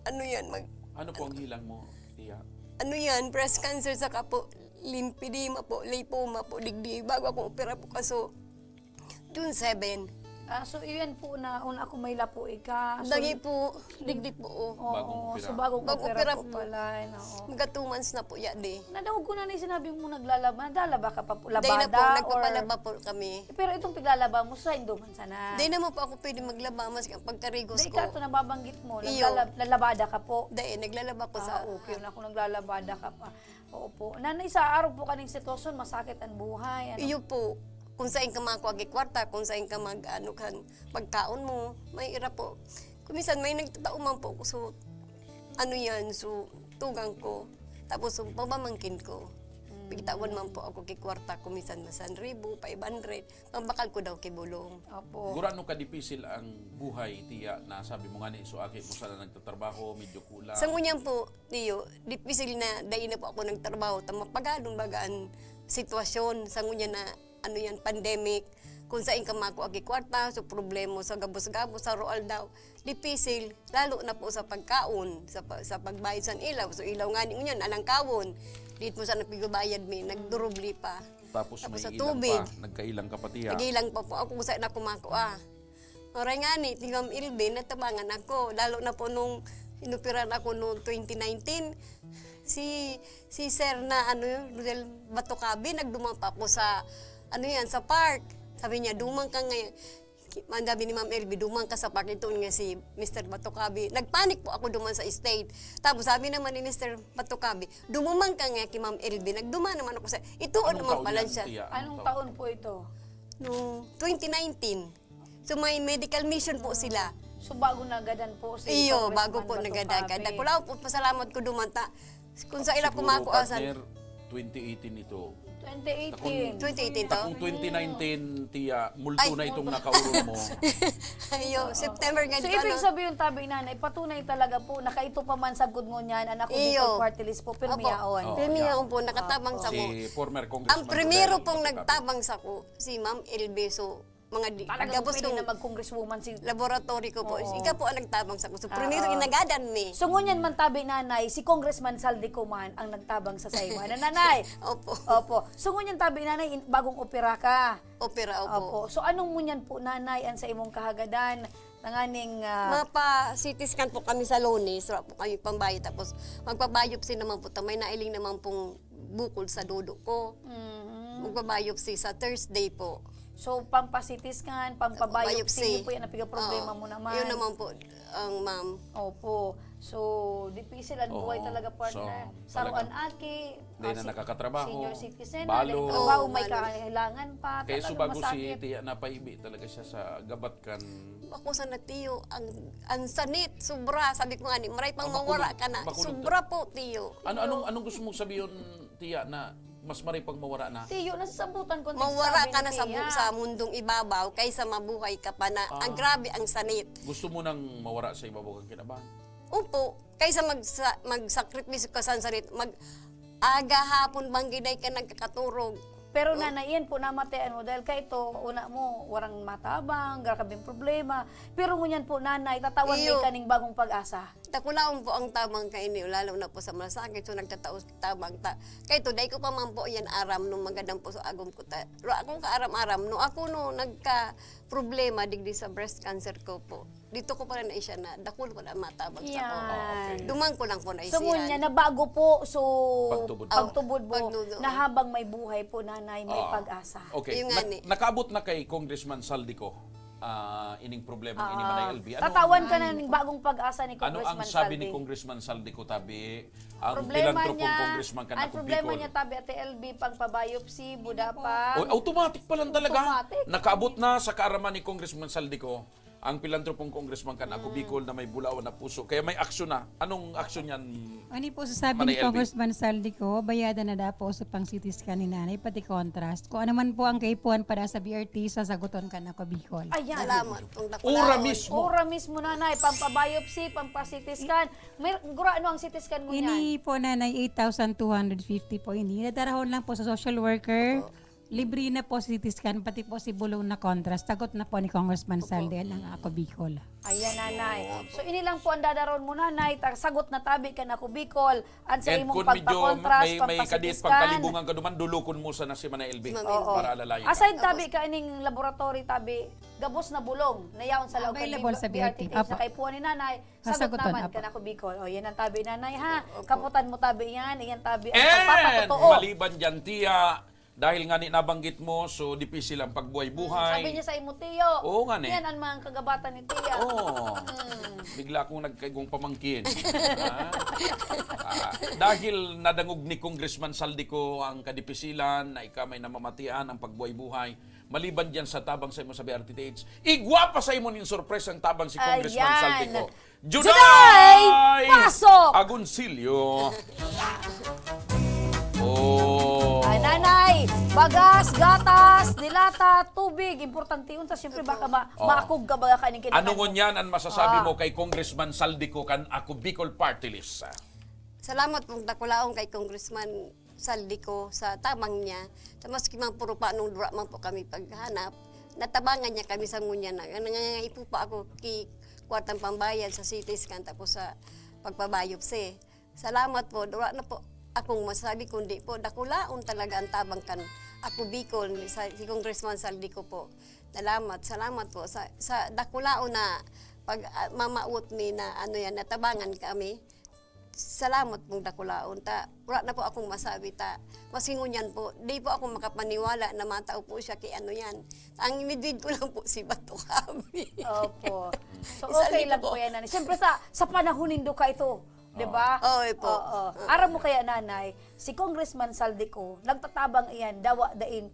ano yan, mag, Ano po ang hilang mo, tiya? Ano yan, breast cancer, saka po, lymphedema po, lipoma po, digdi, bago akong opera po, kaso, June seven. Ah, so, iyan po na, una ako may lapo ika. So, Dagi po, digdi po, oh. Oo, Bagong opera. so, bagong Bagong opera opera po po. pala, eh, no? Mga two months na po, ya, de. Nadangog ko na na yung sinabi mo, naglalaba. Naglalaba ka pa po? Day na po, Labada or nagpapalaba po kami. Pero itong piglalaba mo, sa induman sana? Day naman po ako pwede maglaba, maski ang pagkarigos Day ko. ka, ito nababanggit mo, Iyo. naglalab-, lalabada ka po? Day, naglalaba ko Ah, sa okay. Ako naglalabada ka pa. Oo po. Nanay, sa araw po kaning sitwasyon, masakit ang buhay. Ano? Iyo po. Kung saan ka makakua ki kwarta, kung saan ka mag, ano, kan, pagkaon mo, may ira po. Kung minsan, may nagtatao man po ako. So, ano yan, so, tugang ko. Tapos, yung pamamangkin ko. Mm. Pigtawan man po ako ki kwarta, kung minsan, masan ribo, five hundred. Pambakal ko daw ki bulong. Opo. Gurano ka dipisil ang buhay, tiya, na sabi mo nga ni, so, aki mo sana nagtatrabaho, medyo kulang. Sa ngunyan po, Tiyo, dipisil na dai na po ako nagtrabaho ta mapagadon baga an sitwasyon sa ngunyan na, ano yan, pandemic. Kung sain ka makua ki kwarta, so problema sa gabos-gabos, sa roal daw. Dipisil, lalo na po sa pagkaon, sa pa-, sa pagbayad sa ilaw. So ilaw ngani ngunyan, alangkawon. Dito sa napigbabayad mi, nagdurubli pa. Tapos Tapos may sa ilang tubig. pa, nagkailang ka pa, tiya. Nagkailang pa po ako kung saan ako makua. Oray ngani, si Ma'am Elvie, natabangan ako. Lalo na po nung inoperan ako noong twenty nineteen, si, si Sir na, ano yun, Rodel Batocabe, nagduman pa ako sa, ano yan, sa park. Sabi niya, "Duman ka ngayon." Ang sabi ni Ma'am Elvie, "Duman ka sa park." Ito nga si Mister Batocabe. Nagpanik po ako duman sa state. Tapos sabi naman ni Mister Batocabe, "Dumuman ka nga ki Ma'am Elvie." Nagduman naman ako sa, ito Anong naman taon pala yan, siya. tiya? Anong Anong taon? taon po ito? Noong twenty nineteen. So, may medical mission po sila. So, bago nagadan po si Iyo, Congressman bago po Bato nagadan. Kaya Cabe. Dakula po, pasalamat ko duman ta. Kung sa ila Siguro, kumakuasan. partner, twenty eighteen ito. Twenty eighteen. Takong, Twenty eighteen to? takong twenty nineteen, tiya, multo Ay. na itong nakaurong mo. Ayo, September So, ganito, ibig ano? sabihin, tabi nanay, patunay talaga po, nakaito pa man sa good ngunyan, anak ko Iyo. Bicol Party List po, Opo. pirmi yaon. Oo, Pirmi yeah. yaon po, nakatabang Oo. sa Si ko. former Congressman Ang primero Rodel pong Batocabe. nagtabang sa ko, si Ma'am Elvie. So, mga di, Talagang gabos pwede kong na mag-congresswoman si laboratory ko po. Oo. Ika po ang nagtabang sa ko. So, Oo. primero, inagadan mi. So, ngunyan man tabi, nanay, si Congressman Zaldy Coman ang nagtabang sa saiwa. Na, nanay? Opo. Opo. So, ngunyan tabi, nanay, in-, bagong opera ka? Opera, opo. Opo. So, anong ngunyan po, nanay, ang sa imong kahagadan? Tanganing, ah, Mapa-C T scan po kami sa Lunes. Wala po kami pambayad. Tapos, magpa-biopsy naman po. Ta-, may nailing naman pong bukol sa dudo ko. Mhm. Magpa-biopsy sa Thursday po. So, pampa-C T scan, pampa-biopsy, Biopsy. yun po yan ang pigkaproblema Oo. mo naman. Yun naman po, ang ma'am. Opo. So, dipisil ang buhay Oo. talaga, partner. So, Saro talaga. an aki, Hindi ah, na si-, nakakatrabaho. senior citizen, Balo. nagtrabaho, Oo, may balo. kailangan pa. Kaya Talagang subago si masakit. Tiya, napaibi talaga siya sa gabat kan Ako sana, tiyo, ang, ang sanit, sobra. Sabi ko nga ni, maray pang Ah, mawara makulog, ka na. makulog Sobra to. po, tiyo. Ano, anong, anong gusto mong sabihin, tiya, na mas maray pang mawara na? Tiyo, nasasabutan ko ang Mawara sabi ka ni na sa bu-, tiya. sa mundong ibabaw kaysa mabuhay ka pa na ang Ah. grabe ang sanit. Gusto mo nang mawara sa ibabaw kang kinaban? Opo. Kaysa magsa-, magsakripisyo ka sa sanit, mag-, aga, hapon, banggiday ka nagkakaturog. Pero, Oh. nanay, iyan po namatian mo dahil kaito, una mo, warang matabang, grabeng problema. Pero ngunyan po, nanay, tatawan Iyo. may kaning bagong pag-asa. Takulaon po ang tabang kaini, lalo na po sa malasakit. So, nagtatao tabang ta. Kaito, dai ko pa man po yan aram nung magadan po sa agom ko ta. Ro akong kaaram-aram, no ako no nagka-problema digdi sa breast cancer ko po. Dito ko pa rin na siya na dakul ko na matabang sa ko. Yan. Ah, okay. Duman ko lang po na So, isihan. ngunyan, nabago po. So, Pagtubod. pagtubod mo Pagnudo. na habang may buhay po, nanay, may Ah, pag-asa. okay. Yung nga Nak-, ni. nakaabot na kay Congressman Saldico. ah, ining problema ni Manay L B. Ano Tatawan ka ang, na ning bagong pag-asa ni ano ang Congressman sabi ni Saldi. Congressman Saldi ko, tabi? Ang Problema pilantropong niya, congressman kan ang Ako problema Bicol. Niya, tabi, Ate L B, pagpa-biopsy, buda pa. O, automatic pa lang talaga. Automatic. Nakaabot na sa kaaraman ni Congressman Saldi ko ang pilantropong congressman kan Ako Hmm. Bicol na may bulawan na puso. Kaya may aksyon na. Anong aksyon yan, Ano po sasabi Manay ni L B? Congressman Saldi ko, bayada na daw po sa pang C T scan ni Nanay, pati contrast. Kung ano man po ang kaipuhan para sa B R T, sasaguton kan Ako Bicol. Ayan. Salamat, kung dakulaon. Ura mismo. Ura mismo, Nanay. Pampabiopsy, pampa-C T scan. May, gura, ano ang C T scan mo niyan? Ini po, Nanay, eight thousand two hundred fifty po ini. Nadarahon lang po sa social worker. Opo. Libre na po si C T scan, pati po si bulong na contrast. Sagot na po ni Congressman Opo. Saldi ang Ako Bicol. Ayan, Nanay. Opo. So, ini lang po ang dadaron mo, Nanay. Ta-, sagot na tabi kan Ako Bicol. An sa And imong kung medyo pagpa-contrast, may, may pampa-C T kadit scan. Pagkalibungan ka duman, dulukon mo sana si Manay L B. Si Ma'am Oo. L B. Para alalayan. Aside Tapos tabi ka ining laboratory, tabi, gabos na bulong na yaon sa laog kan Available B-, sa B R T. B R T T, Opo. Sa kaipuhan ni Nanay, sagot Sasagutan, naman opo. Kan Ako Bicol. O, yan ang tabi, Nanay, ha? Opo. Kaputan mo tabi yan, yan tabi ang And pagpapatotoo. Maliban dyan, tiya, dahil nga ni nabanggit mo, so dipisil ang pagbuhay-buhay. Hmm, sabi niya sa imo, Tiyo. Oo nga ni. Yan ang mga kagabatan ni Tiya. Oo. Hmm. Bigla akong nagkaigong pamangkin. Ha? Ah, dahil nadangog ni Congressman Saldi ko ang kadipisilan na ika may namamatian ang pagbuhay-buhay, maliban diyan sa tabang sa imo sa B R T T H, igwa pa sa imo nin sorpresang tabang si Congressman Ayan. Saldi ko. Juday Juday! Pasok! Agoncillo. Oh. Ah, Nanay, bagas, gatas, dilata, tubig. Importante yun. Tas, siyempre, baka ma- Oh. maakog ka, baga ka ning Ano kinakain mo. Ngunyan ang masasabi Ah. mo kay Congressman Saldi ko kan Ako Bicol Party List? Salamat pong dakulaon kay Congressman Saldi ko sa tabang niya. Sa maski man puro pa nung dura man po kami paghanap, natabangan niya kami sa ngunyan na nangangaipo pa ako ki kwartang pambayad sa C T scan tapos sa pagpa-biopsy. Salamat po. Wala na po akong masabi kundi po dakulaon talaga ang tabang kan Ako Bicol ni sa, si Congressman Saldi ko po. Salamat, salamat po sa, sa dakulaon na pag, ah, mamawot mi na ano yan, natabangan kami. Salamat pong dakulaon ta. Wala na po akong masabi ta. Maski ngunyan po, di po ako makapaniwala na matao po siya kay ano yan. Ang midwid ko lang po si Bato Kami. Opo. So, Isa okay lang lang po. Po yan, Nanay. Siyempre, sa, sa panahon nindo ka ito, di ba? Oo. Oo, eh po. Oo. Oo. Aram mo kaya, Nanay, si Congressman Saldi ko, nagtatabang iyan, dawa daing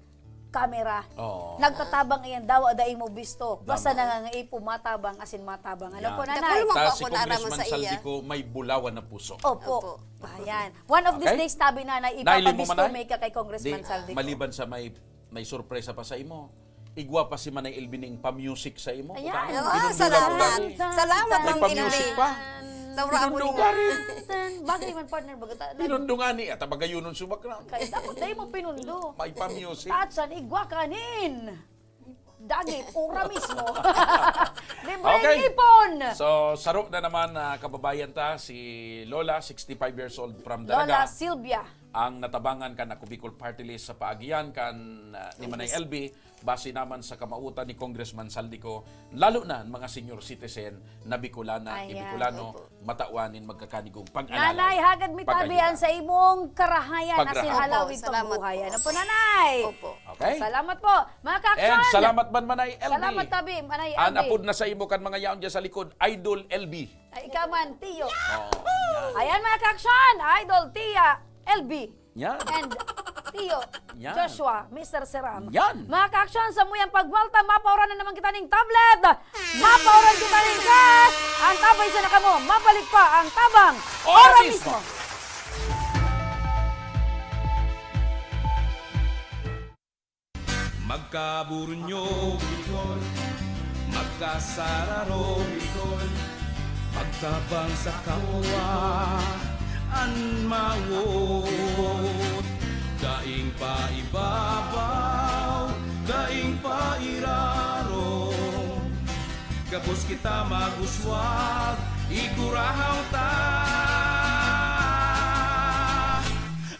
kamera. Oo. Nagtatabang iyan, dawa daing mo bisto. Basta Tama. Nangangaipo, matabang, asin matabang. Ano Yan. po, Nanay? Dakul man Ta po si ako naaraman Congressman sa Saldi iya. Ko, may bulawan na puso. Opo. Opo. Ayan. One of these Okay? Days, tabi, Nanay, Dahil mo, ipapabisto Manay? May ka kay Congressman Di, Saldi ko. Maliban sa may, may sorpresa pa sa imo, igwa pa si Manay Elvin ning pa-music sa imo. Ayan. Buta, Ah, pinundulan mo salamat. Gani. Salamat, May Ma'am pa-music Elvin. Pa. Sa ura ako Pinundulan ni gani. Tan, bagay man, partner, baga ta-, Pinundungan ni, at abagayunon subak na. Kaya dapat dahil mo pinundo. May pa-music. Tatsan, igwa kanin. Dagit, ura mismo. Libreng Okay. Ipon. So, saro na naman, ah, kababayan ta, si Lola, sixty-five years old from Lola Dalaga, Sylvia. Ang natabangan kan Ako Bicol Party List sa paagian kan, ah, ni Manay Yes. Elvin, base naman sa kamautan ni Congressman Saldi ko, lalo na ang mga senior citizen na Bicolana, Ayan. Bicolano, Opo. Matawan nin magkakanigong pag-alala. Nanay, hagad mi tabi Pagkayunan. An sa imong karahayan, Pagrahaw. Asin halawig Opo, salamat pagbuhay. Po. Ano po, Nanay? Opo. Okay. Salamat po. Mga ka-action. And salamat man, Manay Elvin. Salamat tabi, Manay An Elvin. Apod na sa imo kan mga yaon dyan sa likod, Idol Elvin. Ay, ikaw man, Tiyo. Oo, yan. Ayan, mga ka-action, Idol Tia Elvin. Yan. And Tiyo Yan. Joshua, Mister Seram. Yan. Mga ka-action, sa muyang pagwalta, mapaoran na naman kita ning tablet. Mapaoran kita ning cash. Ang tabang sa nakamo, mabalik pa ang tabang. Ora Ora mismo. Mismo. Magkaburunyo, Bicol. Magkasararo, Bicol. Magtabang sa kapwa an mawot. Daing paibabaw, daing pairarom. Gabos kita mag-uswag, igurahaw ta.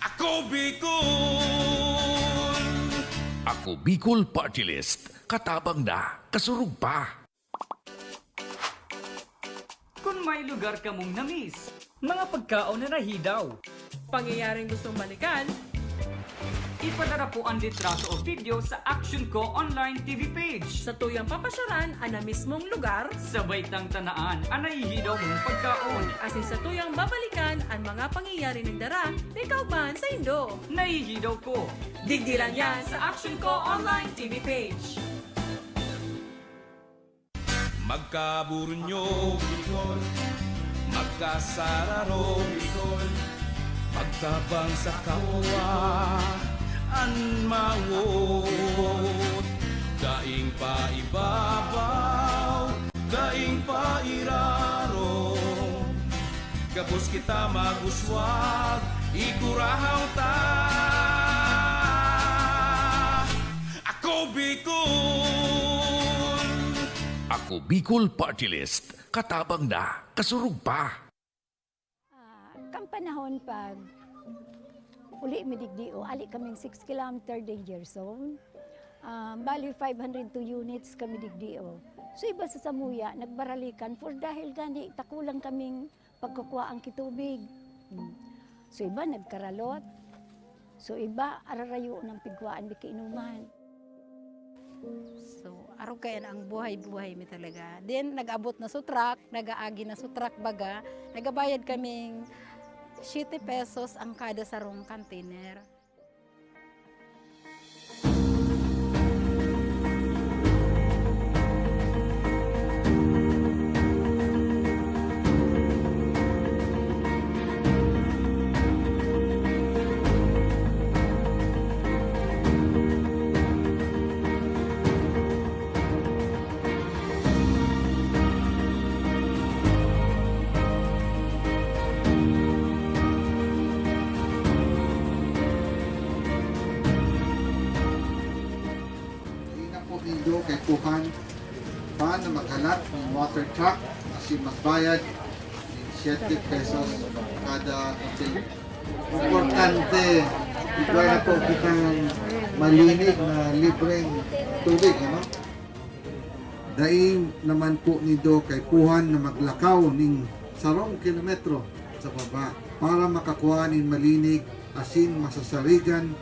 Ako Bicol! Ako Bicol Party List. Katabang na, kasurog pa. Kun may lugar kamong na-miss, mga pagkaon na nahidaw, pangyayaring gustong balikan, Ipadara po an litrato o video sa Action Ko Online T V page. Satuyang papasyaran an na mismong lugar. Sabay tang tanaan an nahihidaw mong pagkaon. Asin satuyang babalikan an mga pangyayari nagdara nin kaugmahan saindo. Nahihidaw ko. Digdi lang yan sa Action Ko Online T V page. Magkaburunyo, Bicol. Magkasararo, Bicol. Magtabang sa kapwa, an mawot. Daing paibabaw, daing pairarom. Gabos kita mag-uswag, igurahaw ta. Ako Bicol! Ako Bicol Party List. Katabang na, kasurog pa. Ah, kan panahon pag uli mi digdi, o, ali kaming six kilometer danger zone. Ah, bali, five hundred two units kami digdi, o. So, iba sa samuya, nagbaralikan for dahil gani takulang kaming pagkukuha ang kitubig. Hmm. So, iba nagkaralot. So, iba ararayo ng pigkuhaan di kainuman. So, arog kaiyan ang buhay-buhay mi talaga. Then, nag-abot na sa truck, nag-aagi na sa truck baga, nagabayad kaming siyete pesos ang kada sarong container. Dai na po nindo kaipuhan pa na maghalat nin water truck asin magbayad nin siyete pesos kada container. Importante, igwa na po kitang malinig na libreng tubig, ano? Dai naman po nindo kaipuhan na maglakaw nin sarong kilometro sa baba para makakua nin malinig asin masasarigan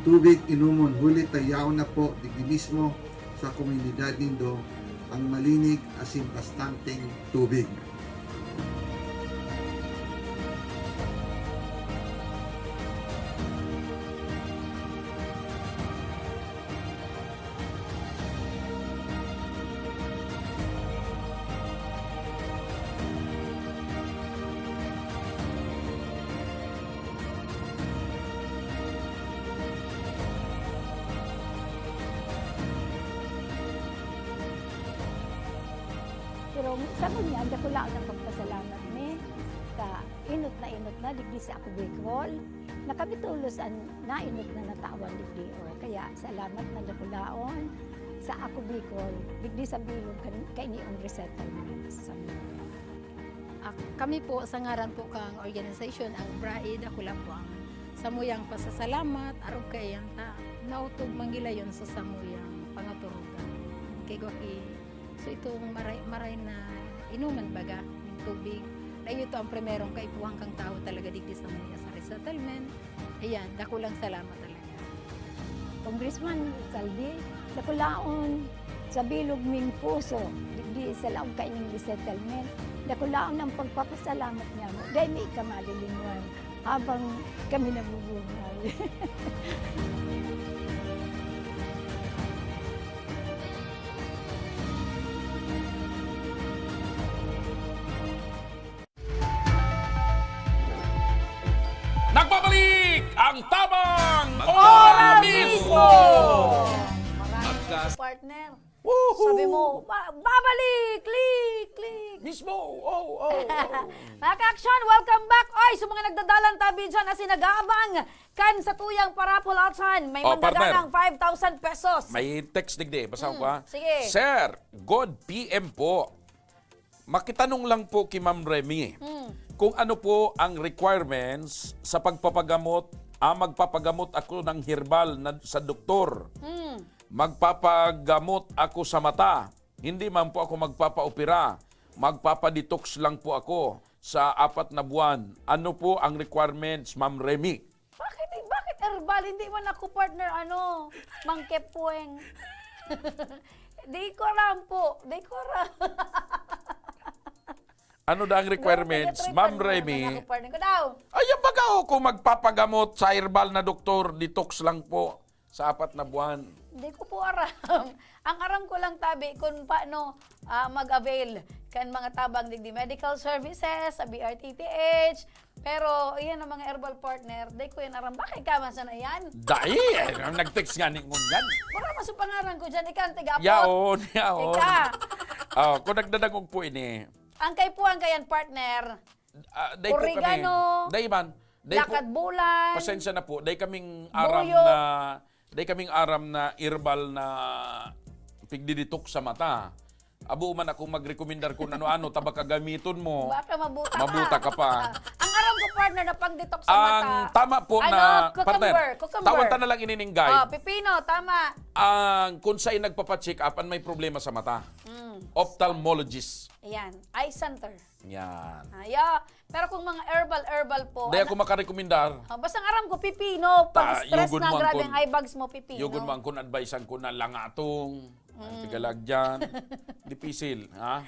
tubig inomon, huli ta yaon na po digdi mismo sa komunidad nindo ang malinig asin bastanteng tubig. Pero sa ngunyan, dakulaon ang pagpasalamat mi sa inot na inot na digdi sa Ako Bicol, na kami tolos an nainot na natawan digdi. O, kaya salamat na dakulaon sa Ako Bicol, digdi sa bilog kan, kainiong resettlement sa Moro. Ak-, kami po, sa ngaran po kang organisasyon, ang BRAE, dakula po ang samuyang pasasalamat, arog kaiyan ta, nautog manggilayon sa samuyang pangaturugan. Kay gwa ki, so itong maray, maray na inuman baga, yung tubig, na ito ang primerong kaipuhan kang tao talaga digdi sa mga sa resettlement. Ayan, dakulang salamat talaga. Congressman Saldi, dakulaon sa bilog ming puso, digdi sa laog kaining resettlement, dakulaon ang pagpapasalamat niya mo. Dahil may ika malilinwan habang kami nabubuhay. Nagbabalik ang Tabang Magka- Ora Mismo! Maraming Magkas- partner. Woohoo! Sabi mo, "Ba- babalik! Click! Click!" Mismo! Oh, oh, oh. Mga ka-aksyon, welcome back! Oy, sa mga nagdadalan tabi dyan, asin nag-aabang kan sa tuyang parapulatan, may Oh, mandaganang partner. five thousand pesos. May text digdi. Basahan ko, Mm, ha? sige. Sir, good P M po. Makitanong lang po ki Ma'am Remy. Mm. Kung ano po ang requirements sa pagpapagamot, ah, magpapagamot ako ng herbal na, sa doktor. Mm. Magpapagamot ako sa mata. Hindi man po ako magpapaopera. Magpapadetox lang po ako sa apat na buwan. Ano po ang requirements, Ma'am Remy? Bakit, bakit Herbal, hindi man ako partner, ano, mangkepuweng. Di ko aram po. Di ko aram. Ano daang requirements, Ma'am Remy? Ay, ang baga ho, kung magpapagamot sa herbal na doktor, detox lang po sa apat na buwan. Hindi ko po aram. Ang aram ko lang, tabi, kung paano ah, mag-avail kan mga tabang digdi medical services sa B R T T H. Pero iyan ang mga herbal partner, di ko yan aram. Bakit ka man sana yan? Dai, eh, nag-text nga ni ngunyan. Wala man sa pangaran ko dyan, ikaw ang tiga-apot. Yaon, yaon. Ika. Oh, kung nagdadangog po ini, Ang kaipuhan kayan, partner, Ah, day po kami, Oregano, day man, day po, lakad bulan, pasensya na po, day kaming aram Buyok. na, day kaming aram na herbal na pigdidetox sa mata. Abo man ako magrekomendar kung ano-ano, tabaka gamiton mo. Baka mabuta ka. Mabuta ka pa. Ah, ang aram ko, partner, na pang-detox sa Ang mata. Tama po ano, na, cucumber, partner, cucumber. Tawan ta na lang inininggay. Oh, pipino, tama. Ang kung sa'y nagpapacheck up, ang may problema sa mata. Mm. Ophthalmologist. Ayan, eye center. Yan. Ayo. Pero kung mga herbal-herbal po, Di ano? Ako makarekomendar. Oh, basta ang aram ko, pipino. Pag Ta, stress yugon na, mo ang grabe kun- ang eye bags mo, pipino. Yugon mo ang kun advisean ko na langatong, ang Mm. pigalag dyan. Dipisil, ha?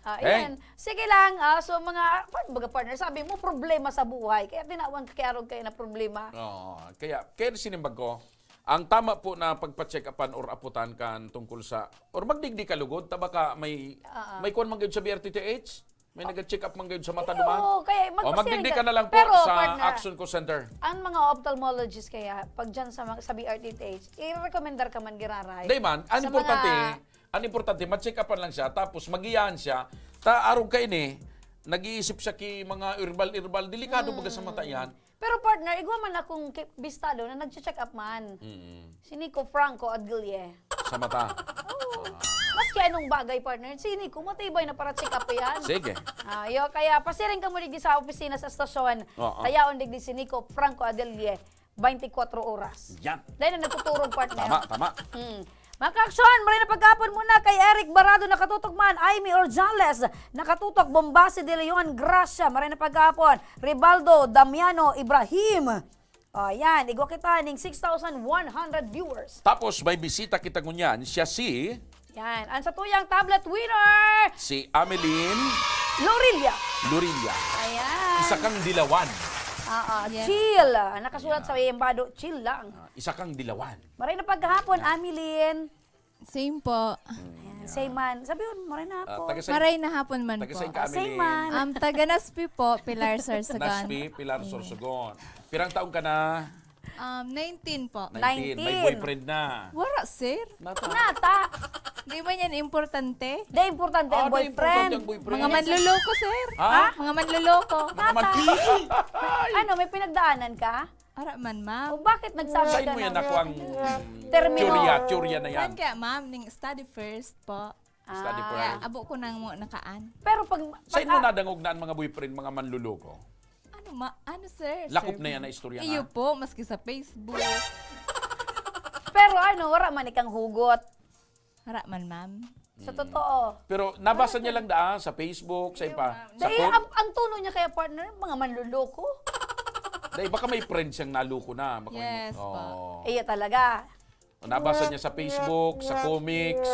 Ah, Eh? Yan. Sige lang. Ah, so, mga, pa- baga partner, sabi mo, problema sa buhay. Kaya tinawan ka kaya arog kayo na problema. Oo. Kaya, kaya sinimbag ko, Ang tama po na pagpa-check-upan or aputan kan tungkol sa, or magdigdi ka lugod, ta baka may, Oo. May kuwan man gayud sa B R T T H? May nag-check-up man gayud sa mata duman? Oo, kaya O, magpasiring magdigdi ka. ka na lang po Pero, sa partner, Action Call Center. Ang mga ophthalmologist kaya, pag dyan sa, mga- sa B R T T H, i-recommendar ka man giraray. Di man, ang Sa importante, mga ang importante, ma-check-upan lang siya, tapos magiyahan siya, ta arog kaini, nag-iisip siya ki mga herbal-herbal, delikado baga sa mata yan. Pero partner, igwa man akong ki- bistado na nagche-check up man. Mm. Si Nico Franco Adguille. Sa mata. Oo. Maski anong bagay, partner, si Nico, matibay na para check up yan. Sige. Ah, yo, kaya pasiring ka mo digdi sa opisina sa estasyon. Oo. Tayaon digdi si Nico Franco Adguille, twenty-four oras. Yan. Dahil na nagtuturog, partner. Tama, tama. Mm. Mga kaaksyon, maray na paghapon muna kay Eric Barado, nakatutok man, Aimee Orjales, nakatutok, Bombasi de Leon, Gracia, maray na paghapon, Ribaldo, Damiano, Ibrahim. O, yan, igwa kita ning six thousand one hundred viewers. Tapos may bisita kita ngunyan, siya si Yan, ang satuyang tablet winner, Si Ameline Lorilla. Lorilla. Ayan. Isa kang dilawan. Oo, Yes. Chill. Nakasulat sa iyang bado, chill lang. Ah, isa kang dilawan. Maray na paghapon, Ameline. Same po. Ayan, same man. Sabi mo, maray na Ah, hapon. taga saan- Maray na hapon man Taga po. saan ka, Amelie? Same man. Um, taga Naspi po, Pilar, Sorsogon. Naspi, Pilar, Sorsogon. Pirang taon ka na? Um, nineteen po. Nineteen. May Nineteen. boyfriend na. Wara, sir. Nata. Nata. Di ba yan importante? Di importante ang Ah, di importante boyfriend. ang boyfriend. Mga manloloko, sir. Ha? Mga manloloko. Mga man- Nata. Ano, may pinagdaanan ka? Ara man, ma'am. O bakit nagsabi Sain ka mo yan na ako ang Termino. Teorya, teorya na yan. Yan kaya, ma'am, ning study first po. Study Ah. for Kaya abo ko nang mo nakaan. Pero pag, pag Sain mo ah, nadangog na ang mga boyfriend, mga manluloko? Ano, ma, ano, sir? Lakop Sir, na yan na istorya na. Iyo po, maski sa Facebook. Pero ano, wala man ikang hugot. Hara man, ma'am. Sa totoo. Pero nabasa niya lang daan sa Facebook, sa ipa. Sa Dahil co- ang, ang tono niya kaya, partner, mga manluloko. Dahil baka may friend siyang naluko na. Baka may- Yes, po. Oo. Iya talaga. Nabasa niya sa Facebook, sa comics,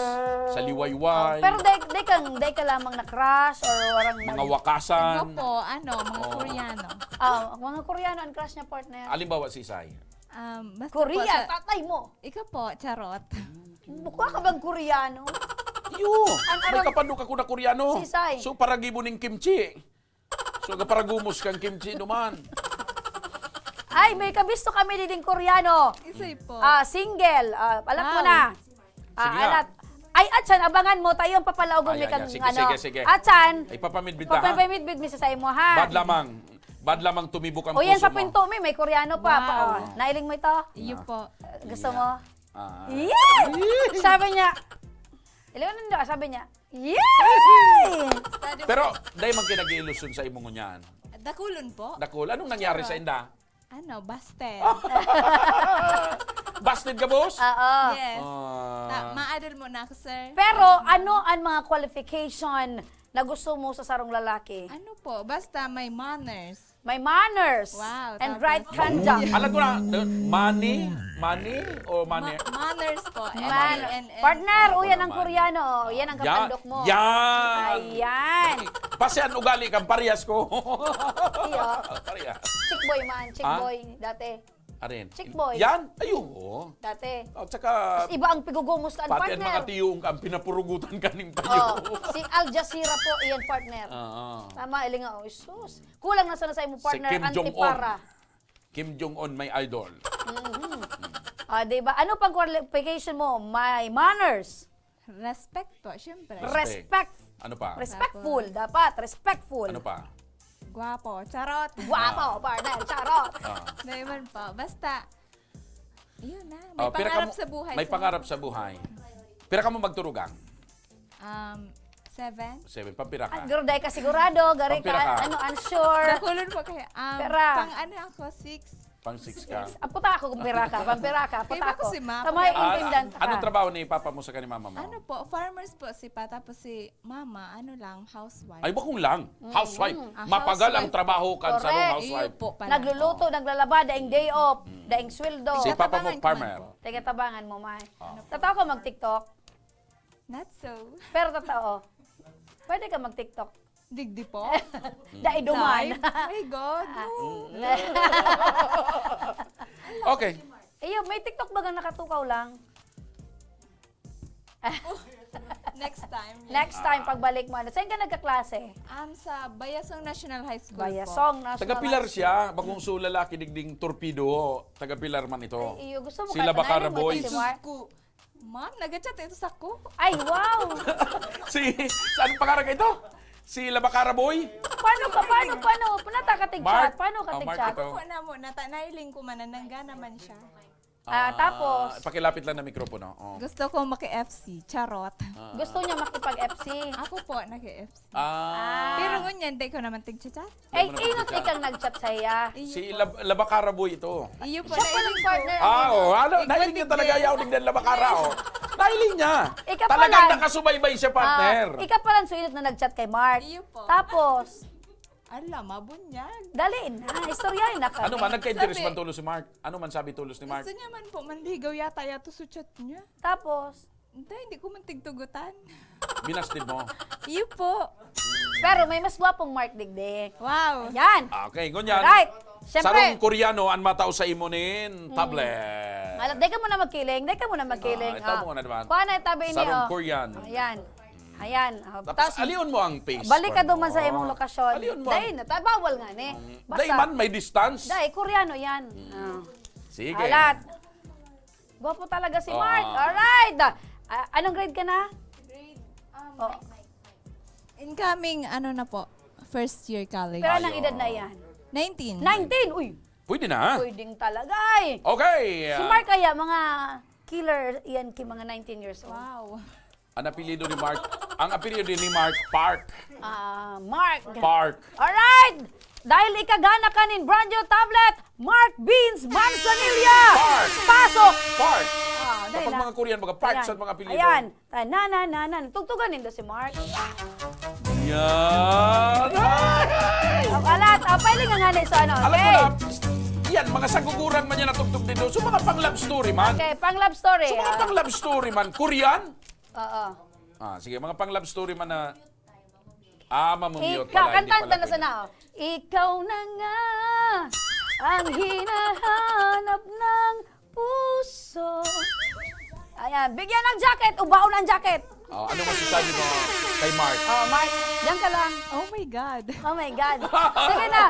sa liwayway. Pero dai, dai, kang, dai ka lamang na-crush or warang Mga nag- wakasan. Opo, ano, mga Oo. Koreano. Ah, mga Koreano ang crush niya, partner. Alimbawa, si Sai. Um, basta po Korea, sa, tatay mo. Ikaw po, charot. Mukha ka bang Koreano? Iyo! Ang May aram- kapadok ako na Koreano. Sisay. So, paragibo ning kimchi. So, kaparagumos kang kimchi naman. Ay, may kabisto kami diding Koreano. Isay po. Ah, single. Ah, alat mo Wow. na. Ah, Sige nga. Alat. Ay, Achan, abangan mo. Tayo ang papalaogon Ay, mi ay, kang ay, sige, ano. Sige, sige. Achan, Ay, papamidbid ta, ha? Papamidbid mi sa saimo, ha? Bad lamang. Bad lamang tumibok ang O, yan puso sa mo. pinto mi, may Koreano pa. Wow. Pa, oh. Nailing mo ito? Iyo po. Gusto mo? Ah. Yay! Sabi niya, ilan nando? Sabi niya, yay! Pero, dahil man kayo nag-iilusyon sa imong ngunyan. Dakulon po. Dakul. Anong nangyari sa inda? Ano, busted. Busted ka, boss? Oo. Yes. Ah. Ta, maadol mo na ako, sir. Pero ano ang mga qualification na gusto mo sa sarong lalaki? Ano po, basta may manners. May manners Wow, and tapos? Right conduct. Alam ko na, the- money? Money? O money? Ma- manners po. Man- M A N N. Partner, Ako o yan lang ang man. Koreano. Yan ang Yan, kapandok mo. Yan! Ayan. Pasian ugali kang parehas ko. Iyo. Parehas. Chick boy man, chick Ha? boy dati. Arin. Chick boy. Yan? Ay, oo. Dati. At saka, Mas iba ang pigugumos ka, pati ang partner. mga tiyong ang pinapurugod ang kaning payo. Oh, si Al Jazeera po, iyan partner. Oo. Tama, iling nga, oh, sus. Kulang na sana sa imo Si partner, Kim Jong-un. antipara. Kim Jong-un may idol. Ah, di ba? Ano pang qualification mo? May manners. Respect po, syempre. Respect. Respect. Ano pa? Respectful. Dapat. Respectful. Ano pa? Guwapo. Charot. Guwapo, partner. Charot. Ah. Dahil man po. Basta, yun na. May Oh, pira pangarap kamo- sa buhay. May pangarap sa buhay. Pira kamo magturugang? Um, seven. Seven. Pampira ka? Ah, garo, dai ka sigurado. Gari Pampira ka, ka? ano, unsure. Dakulon po kayo. Um, Pera. Pang ano ako, six. Pang six ka? Aputa ako kung pira ka. Pampira ka. Aputa Kaya ako. ako si Ma'am. Tamay Ah, intindihan Anong ka. trabaho ni papa mo sa ni mama mo? Ano po, farmers po si pa, tapos si mama, ano lang, housewife. Ay, bakong lang. Housewife. Ah, Mapagal ang housewife. Trabaho kan sarong Correct. housewife. Iyo po pala. Nagluluto, naglalaba, daing day off, daing sweldo. Si papa mo, Katabangan ko farmer. man po. Teka, tabangan mo, may. Ah. Totoo ka mag-TikTok? Not so. Pero totoo. Pwede ka mag-TikTok. Digdi po. Dai duman. Live? My God. Ah. No. Okay. Iyo, may TikTok bagang nakatukaw lang? Next time. Next time, pagbalik mo. Ano, saan ka nagkaklase? Um, sa Bayasong National High School Bayasong National Taga Pilar High siya, bagong sula laki digding torpedo. Taga Pilar man ito. Ay, iyo, gusto mo Si ka- Labakara nailing mo Boy. ito si Mark? Ko. Ma'am, nag-chat ito sa ko. Ay, wow! Si, saan pangaran ka ito? Si Labakara Boy? Paano ka, paano, paano? Punata ka tig-chat? Mark? Paano ka Oh, Mark tig-chat? ito. Ako na mo, nata, nailing ko man, nanggana man siya. Ah, tapos? Pakilapit lang ng mikropono. Oh. Gusto ko maki-F C, charot. Ah. Gusto niya makipag-F C. Ako po, naki-F C. Ah. Pero ngunyan, di ko naman tig-chat. Eh, Ano na inot pagkita? Ikang nag-chat sa'ya. Si Lab- Labakara Boy ito. Iyo po, Siya po yung nailing ko. partner. Ah, oo. Ano, Ikaw nailing niya tigil. talaga yaw, tignan Labakara, oh. Nailing niya. Ikaw Talagang pala. Nakasubaybay siya, partner. Ah, ikaw pala ang suinot na nag-chat kay Mark. Iyo po. Tapos, Ala, mabunyag. Dali na. Istoryahin na kami. Ano man, nagka-interest Sabi- man tulos si Mark? Ano man sabi tulos ni Mark? Gusto niya man po, manligaw yata yato sa chat niya. Tapos, Hindi, hindi ko man tigtugutan. Binasted mo? Iyo po. Pero may mas gwapong Mark digdi. Wow. Yan. Ah, okay, ngunyan. Right. Siyempre. Sarong Koreano an matao sa imo nin tablet. Alat, dai ka muna magkiling. Dai ka muna magkiling. Ah, ito muna naman. Kuha na tabi niyo. Sarong Korean. Ayan. Ayan. Oh, Tapos, tas, aliyon mo ang face. Balik ka Ano? duman sa imong lokasyon. Aliyon mo. Dai na, ta, bawal nga ni. Dai man, may distance. Dai, Koreano yan. Ah. Sige. Alat. Gwapo talaga si Oo. Mark. Alright. Ah, anong grade ka na? Grade, um, Oh. Incoming, ano na po, first year college. Pero anong edad na yan? nineteen. nineteen! Uy! Pwede na. Pwedeng talaga eh. Okay. Si ah, Mark kaya mga killer yan ki mga nineteen years old. Wow. Ang apelyido ni Mark, ang apelyido ni Mark, Park. Ah, Mark. Park. Alright! Dahil ikagana ka nin brand new tablet, Mark Beans Manzanilla! Park! Pasok! Park! Ah, dahil Kapag na- mga Korean, mga Park Ayan. sa mga apelyido. Ayan. Ah, na, na, na, na. Tugtugan nindo si Mark. Yan! Ay! Ang alat. Ang pwede nga nga na iso, ano? Alam mo Okay. na, yan, mga sagugurang man yan natugtog dito. So, mga pang-love story man. Okay, pang love story. So, mga Ah. pang-love story man. Korean? Oo. Ah, sige, mga pang-love story man na... Ah, mamumute Ikaw, pala, hindi kantahan pala ta na pwede. sana. Oh. Ikaw na nga ang hinahanap ng puso. Ayan, bigyan ng jacket. Ubaon ang jacket. Oh, ano masasabi mo kay Mark? Oh, Mark, diyan ka lang. Oh my God. Oh my God. Sige na.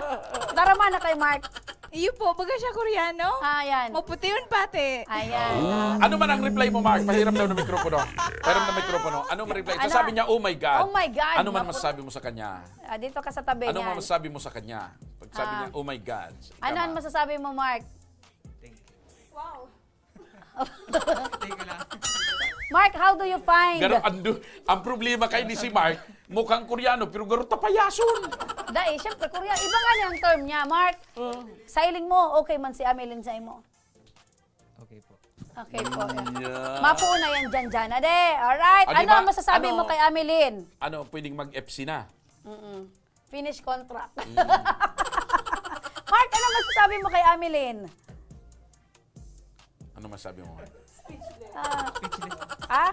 Darama na kay Mark. Iyo po, baga siya Koreano? Ayan. Maputiyon pati. Ayan. Mm, ano man ang reply mo, Mark? Pahiram daw ng mikropono. Pahiram ng mikropono. Ano ang reply? Ano? Sasabi niya, "Oh my God." Oh my God, Ano man naku. masasabi mo sa kanya? Ah, dito ka sa tabi Ano niyan. man masasabi mo sa kanya? Pag sabi Ah. niya, "Oh my God." Ano ang Tama. masasabi mo, Mark? Wow. Mark, how do you find? Pero ang, du- ang problema kay ni si Mark, mukhang Koreano, pero garo tapayason. Dai, syempre, Korea. Iba nga niya ang term niya, Mark. Sa iling mo, okay man si Amelin sa imo. Okay po. Okay po. Yeah. Yeah. Mapuo na yan dyan, dyan. Ade, alright. Ah, di Ano ba? ang masasabi Ano? mo kay Amelin? Ano, pwedeng mag-F C na? Mm-mm. Finish contract. Sabi mo kay Ameline. Ano masabi mo? Ah, ah?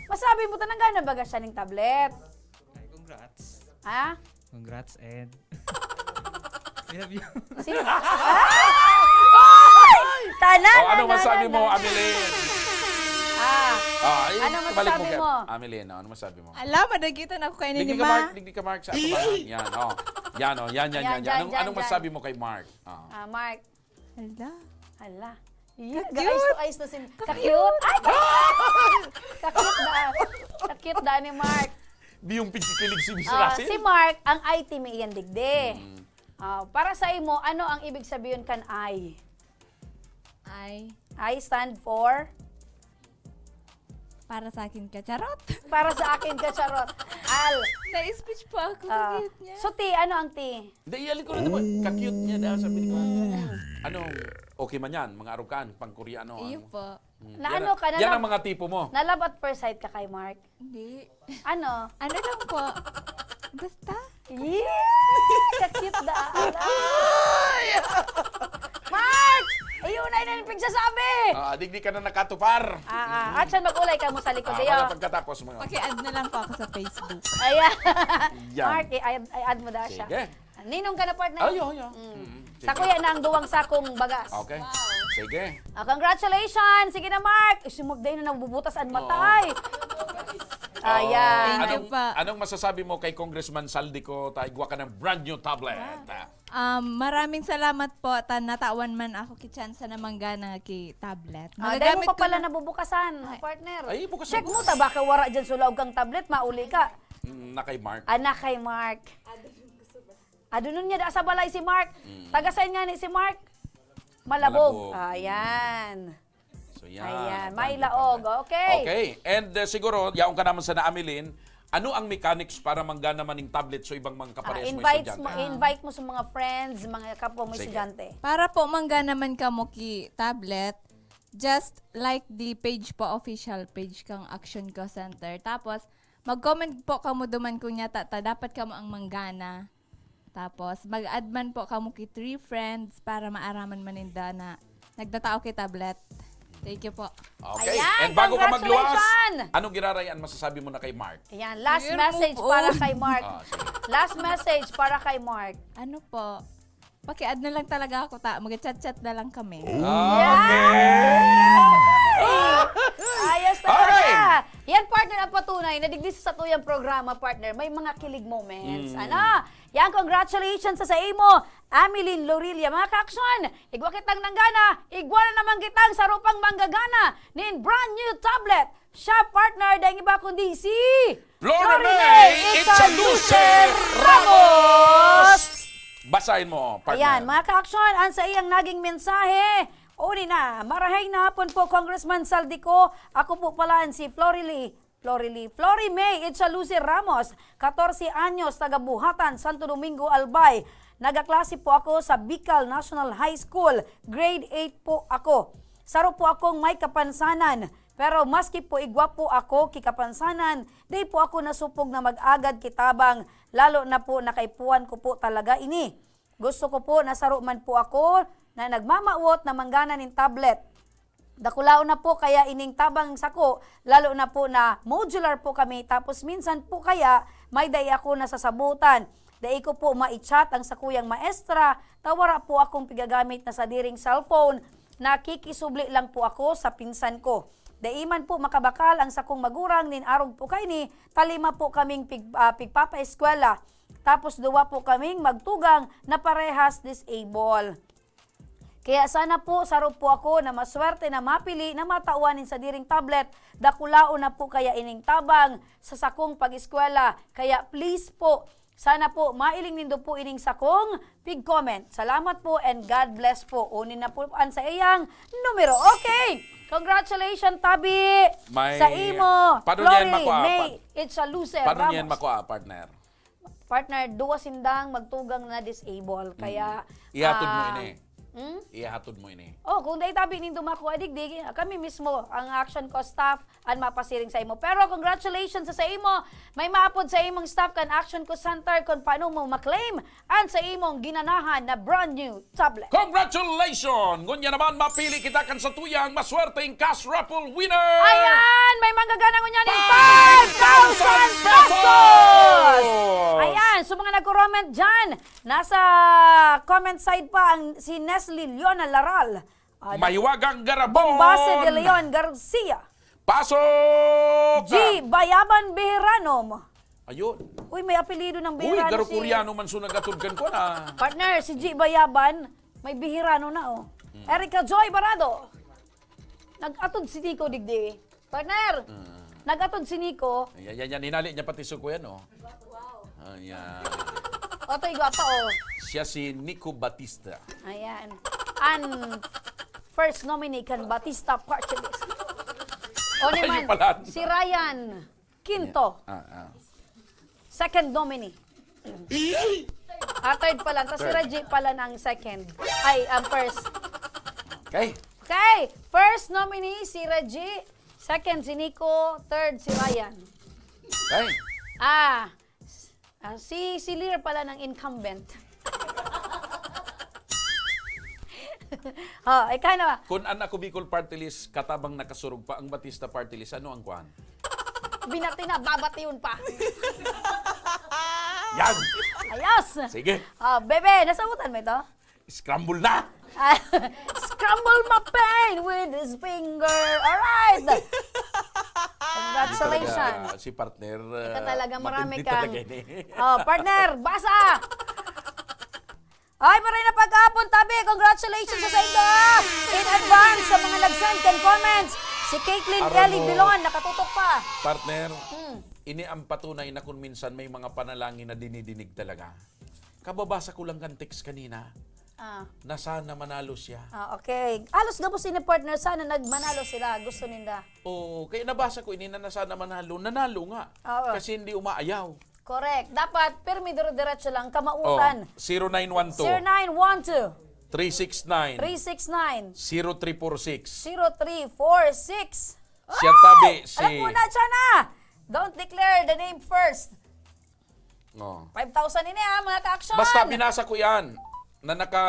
Masabi mo, tanangga na baga siya ning tablet? Ay, congrats. Ha? Congrats and I love you. Sino? Ay! Tanan, Oh, ano tanan, masabi mo, tanan. Ameline? Ah, Ah, eh, ano balik masasabi mo, mo? Ameline, ano masabi mo? Ala, madagitan ako kay Digdi ka, Mark. Digdi ka, Mark, sa ako ba? Yan, oh. Yan, oh. Yan, yan, Yan, yan, yan. dyan, Anong, dyan, anong dyan. masabi mo kay Mark? Ah. Ah, Mark. Hala. Hala. Ka-cute. Ayos na, ayos na sin-, Ka-cute. Ka-cute. Ay, ka-, ka-cute da. Ka-cute da ni Mark. Di yung pigkikilig si Miss Ah, Russell? si Mark, ang I T may iyan digdi. Mm. Ah, para sa imo, ano ang ibig sabihin kan I? I. I stand for? Para sa akin ka, charot. Para sa akin ka, charot. Al. Na-speech po ako, Ah. ka-cute niya. So, T, ano ang T? Hindi, iyali ko na naman. Ka-cute niya dahil sabi ko, ano, okay man yan, mga arukan, pang Koreano. Iyo Ano? po. Mm, Na yan ano ang, ka, yan nalab-, ang mga tipo mo. na love at first sight ka kay Mark? Hindi. Ano? Ano lang po? Basta. Yeah! Ka-cute da, ala. Mark! Ayun na, yun ang pigsasabi! Ah, digdi ka na nakatupar. Ah, ah. At siya mag-ulay ka mo sa likod, Ah, iyo. wala pagkatapos mo. Paki-add na lang po ako sa Facebook. Ayan. Yan. Mark, i-add, i-add mo da siya. Sige. Ninong ka na, partner? Ay, oo, oo. Mm. Mm. Sa Sige. kuya na ang duwang sakong bagas. Okay. Wow. Sige. Ah, congratulations! Sige na, Mark! Isimugday na nabubutas ang Oo. mata, ay. Oo. Ayan. Thank you Anong, po. anong masasabi mo kay Congressman Zaldy Co? Ta, igwa ka ng brand new tablet. Ah. Um, maraming salamat po. Ta, natawan man ako ki chance na manggana ki tablet. Ah, dahil mo Magagamit pa ko pala na nabubukasan, Ay. partner. Ay, bukas Check na mo, bukas. ta, baka wara dyan sa laog kang tablet, mauli ka. Mm, na kay Mark. Ah, na kay Mark. Adunon niya da sa balay si Mark. Mm. Taga saan nga ni si Mark? Malabog. Malabog. Ayan. So, yan, Ayan, ang may brand new laog. tablet. Okay. Okay. And, uh, siguro, yaon ka naman sa Ameline, ano ang mechanics para manggana man ning tablet sa ibang mga Ah, kaparehas mo invite estudyante? mo, Ah. invite mo sa mga friends, mga kapwa mo Sige. estudyante. Para po manggana man kamo ki tablet, just like the page po, official page kang Action Call Center. Tapos, mag-comment po kamo duman kung nyata ta dapat kamo ang manggana. Tapos, mag-add man po kamo ki three friends para maaraman man ninda na nagtatao ki tablet. Thank you po. Okay. Ayan, And bago ka magluwas, congratulations! anong giraray an masasabi mo na kay Mark? Ayan, last Dear, message move para on. kay Mark. Ah, sige. Last message para kay Mark. Ano po? Paki-add na lang talaga ako ta. Mag-chat-chat na lang kami. Ah, okay. Yay! Ayos na Okay. pala. Yan, partner, ang patunay na digdi sa satuyang programa, partner, may mga kilig moments. Mm. Ano? Yan, congratulations sa, sa imo, Ameline Lorilla. Mga ka-aksyon, igwa kitang nanggana, igwa na naman kitang sarupang manggagana nin brand new tablet. Siya, partner, dahil iba kundi si Florine Florine May Itzaluce Itzaluce Ramos. Ramos. Basahin mo, partner. Ayan, mga ka-aksyon, ang sa iyang naging mensahe, uni na, marahay na hapon po, Congressman Zaldy Co. Ako po pala an si Florily, Florily, Flory May Itzaluce Ramos, katorse anyos, taga Buhatan, Santo Domingo, Albay. Nagaklase po ako sa Bicol National High School. Grade eight po ako. Saro po akong may kapansanan. Pero maski po igwa po ako ki kapansanan, di po ako nasupog na mag-agad ki tabang, lalo na po na kaipuhan ko po talaga ini. Gusto ko po na saro man po ako na nagmamawot na manggana nin tablet. Dakulaon na po kaya ining tabang sako, lalo na po na modular po kami, tapos minsan po kaya may dai ako nasasabutan. Dai ko po mai-chat ang sakuyang maestra, ta wara po akong pigagamit na sadiring cellphone. Nakikisubli lang po ako sa pinsan ko. Dai man po makabakal ang sakong magurang nin arog po kaini, ta lima po kaming pig-, ah, pigpapaeskwela. Tapos duwa po kaming magtugang na parehas disable. Kaya sana po, saro po ako na maswerte na mapili na matawan nin sadiring tablet. Dakulaon na po kaya ining tabang sa sakong pag-eskwela. Kaya please po, sana po mailing nindo po ining sakong pig-comment. Salamat po and God bless po. Uni na po an sa iyang numero. Okay! Congratulations, Tabi! May, Sa imo, paano niya yan Flory makuha, May pa-, Itzaluce paano niya yan Ramos. makuha, partner? Partner, duwa sindang magtugang na disable. Kaya, Mm. Ihatod mo ah, ini. Hmm? Ihatod mo ini. Oh, kung dai tabi nindo makuha digdi, kami mismo, ang Action Co staff, an mapasiring sa imo. Pero congratulations sa, sa imo. May maapod sa imong staff kan Action Co Center kung paano mo maklaim an sa imong ginanahan na brand new tablet. Congratulations! Ngunyan naman, mapili kita kan satuyang maswerteng cash raffle winner! Ayan! May manggagana ngunyan ng five thousand pesos! Ayan! So, mga nagko-comment dyan, nasa comment side pa ang si Nesly Leona Laral. Ah, Mahiwagang Garabon! Bombase de Leon Garcia. Pasok! G. Bayaban Bihiranom. Ayun. Uy, may apelyido ng Uy, Bihirano garo si Koreano man so nag-atod kan kuwan, ah. Partner, si G. Bayaban, may Bihirano na, oh. Hmm. Erica Joy Barado. Nag-atod si Nico digdi. Partner, Hmm. nag-atod si Nico. Ayan, yan, yan. Hinali niya pati suko yan, oh. Ayan. Otoy, gwapa, oh. Siya si Nico Batista. Ayan. An first nominee kan Batista Party List. O Ayun naman, pala. si Ryan Quinto. Ah, ah. Second nominee. Ah, third pala. Tapos si Third. Raji pala na ang second. Ay, ang first. Okay. Okay. First nominee, si Raji. Second, si Nico. Third, si Ryan. Okay. Ah, ah, si, si Lear pala ng incumbent. Oh, ikaw na ba? Kun an Ako Bicol Party List, katabang nakasurog pa ang Batista Party List, ano ang kwan? Binati na, babatiyon pa. Yan! Ayos! Sige. Oh, bebe, nasagutan mo ito? Scramble na! Ah, scramble my pain with his finger. Alright! Congratulations. Hindi talaga, si partner, Ika ah, talaga, marami matindi kang talaga ini. Oh, partner, basa! Ay, maray na pagkahapon, tabi. Congratulations sa saindo. In advance, sa mga nag-send kan comments. Si Caitlyn Aram Kelly mo, Bilon, nakatutok pa. Partner, Hmm. ini ang patunay na kung minsan may mga panalangin na dinidinig talaga. Kababasa ko lang kan text kanina Ah. na sana manalo siya. Ah, okay. Halos gabos ini, partner. Sana nagmanalo sila. Gusto ninda. Oo, kaya nabasa ko ini na, na sana manalo. Nanalo nga. Oo. Kasi hindi umaayaw. Correct. Dapat pirmi dire-diretso lang, kamautan. Oh, zero nine one two. Zero nine one two. Three six nine. Three six nine. Zero three four six. Zero three four six. Siya Ay! tabi si Alam mo na, siya na! Don't declare the name first. Oh. Five thousand ini, ah, mga ka-action. Basta binasa ko yan na naka,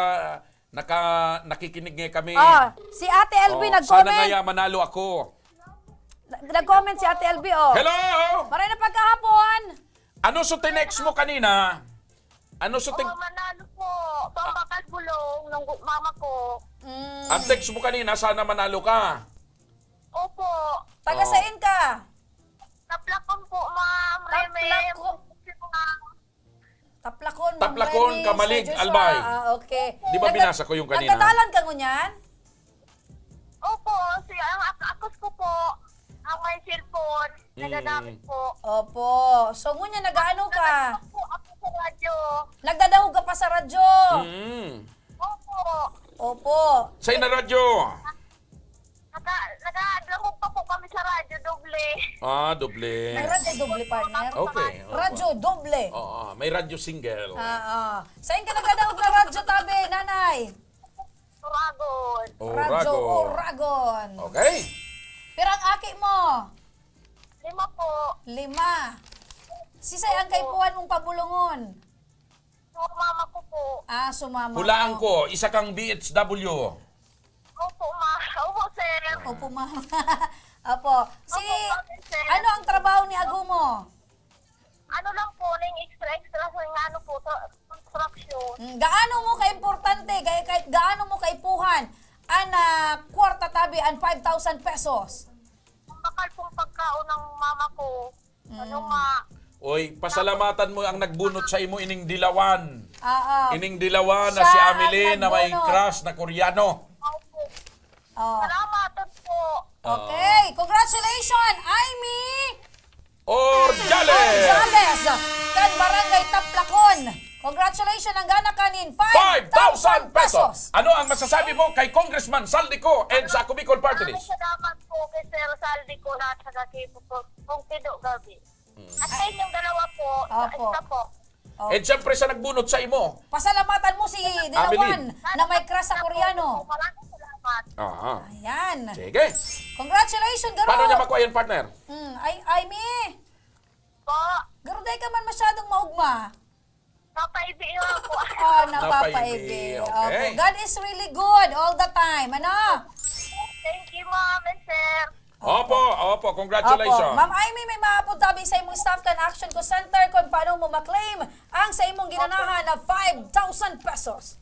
naka, nakikinig nga kami. Ah, si Ate L B Oh, nag-comment. sana nga ya, manalo ako. Nag-, nag-comment si Ate L B, oh. Hello! Maray na pagkahapon! Ano so tinext mo kanina? Ano so tin- Oo, manalo po. Pambakal bulong ng gu-, mama ko. Mm. Ang text mo kanina, sana manalo ka. Opo. Taga Oh. saan ka? Taplakon po, ma'am. Reme. Taplako-, Taplakon, Ma'am Taplakon, Remy, Camalig, Sir Joshua. Albay. Ah, okay. Di ba Nagda-, binasa ko yung kanina? nagdadalan ka ngunyan? Opo, si, ang ak-, akos ko po, ang may cellphone, Mm. nagagamit po. Opo. So, ngunyan, nag-aano ka? Nagdadahog po ako sa radyo. Nagdadahog ka pa sa radyo? Mm. Opo. Opo. Sa ina radyo? Naka-, nagdadahog pa po kami sa radyo, doble. Ah, doble. May radyo doble, partner? Okay, oo. Radyo doble. Oo, may radyo single. Ah, ah. Saan ka nagdadahog na radyo, tabi, nanay? Oragon. Radyo Oragon. Oragon. Okay. Pirang aki mo? Lima po. Lima. Sisay ang Opo. kaipuhan mong pabulungon? So, mama ko po. Ah, so mama Hulaan mo. ko, isa kang B H W. Opo, ma. Opo, sir. Opo, mama. Opo. Si, Opo, ma'am, sir. ano ang trabaho ni ago mo? Ano lang po, ning extra-extra sa nga ano po, sa construction. Mm, gaano mo kaimportante, kay, kay, gaano mo kaipuhan an, ah, kwarta tabi, an five thousand pesos? Ang bakal pong pagkaon ng mama ko, ano Mm. nga, Oy, pasalamatan mo ang nagbunot sa imo ining dilawan. Oo. Ining dilawan na Siya si ang Amelie na may nagbunot. crush na Koreano. Opo. Oh. Salamat po. Okay, congratulations, Aimee Orjales! Orjales, kan Barangay Taplacon. Congratulations, nanggana ka nin five thousand pesos. Ano ang masasabi mo kay Congressman Saldico and sa Ako Bicol Party Maraming List? salamat po kay Sir Saldico at saka kay Pong Pido Gabi. Mm. At sa inyong dalawa po, sa Opo. isa po. Oh. And syempre sa nagbunot sa imo. Pasalamatan mo si Dinawan na may crush sa Koreano. Maraming salamat. Aha. Ayan. Sige. Congratulations, garo. Paano niya makuha yan, partner? Hmm, ay, ay, mi. Po. Garo, dai ka man masyadong maugma. Napaibi lang po. Ah, napapaibi. Napaibi, okay. Opo. God is really good all the time. Ano? Thank you, Ma'am and Sir. Opo, opo. Congratulations. Opo. Ma'am Amy, may maapod tabi sa imong staff kan Action Call Center kung paano mo ma-claim ang sa imong ginanahan na five thousand pesos.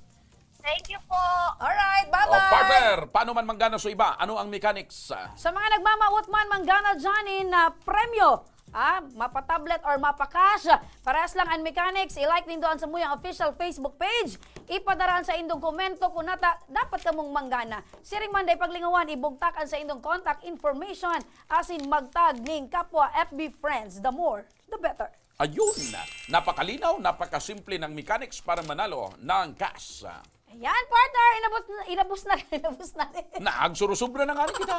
Thank you po. Alright, bye-bye. O, partner, paano man manggana sa iba? Ano ang mechanics? Sa mga nagmamawot man manggana dyan in, ah, premyo, ah, mapa-tablet or mapa-cash, parehas lang ang mechanics. I-like nindo ang Samuyang official Facebook page. Ipadara ang sa indong komento kung nata, dapat kamong manggana. Siring man, dai paglingawan, ibugtak ang sa indong contact information, asin magtag ning kapwa F B friends. The more, the better. Ayun, napakalinaw, napakasimple ng mechanics para manalo ng cash. Ayan, partner, inabot, inabos na, inabos na rin. Nagsurusubra na nga rin kita.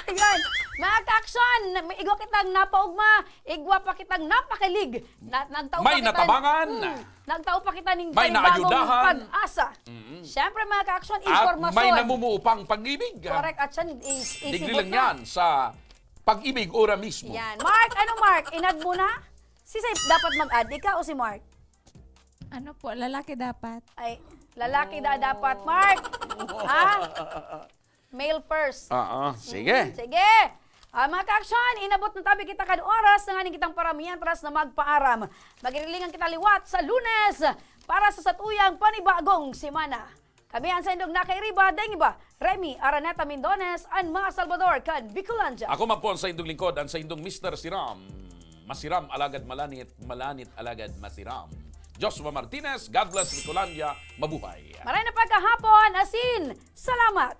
Ayan, mga ka-action, igwa kitang napaugma, igwa pa kitang napakilig. Na, nagtao May pa kita, natabangan. Hmm, nagtao pa kita ning May panibagong naayudahan. Pag-asa. Mm. Siyempre, mga ka-action, At may impormasyon. Namumuo pang pag-ibig. Correct, at siya is, Digri isibot lang na. Yan sa pag-ibig, ora mismo. Yan. Mark, ano, Mark? Inad mo na? Si Sep dapat mag-add, ikaw o si Mark? Ano po, lalaki dapat. Ay, lalaki da dapat, Mark. Ha? Male first. Oo, sige. Mm, sige. Ah, mga ka-action, inabot na tabi kita kan oras na nganing kitang paramientras na magpaaram. Magirilingan kita liwat sa Lunes para sa satuyang panibagong semana. Kami ang saindong nakairiba, daing iba, Remy Araneta Mindones, an mga Salvador kan Bicolandia. Ako man po ang saindong lingkod, ang saindong Mister Siram. Masiram alagad malanit, malanit alagad masiram. Joshua Martinez, God bless Bicolandia, mabuhay. Maray na pagkahapon, asin, salamat.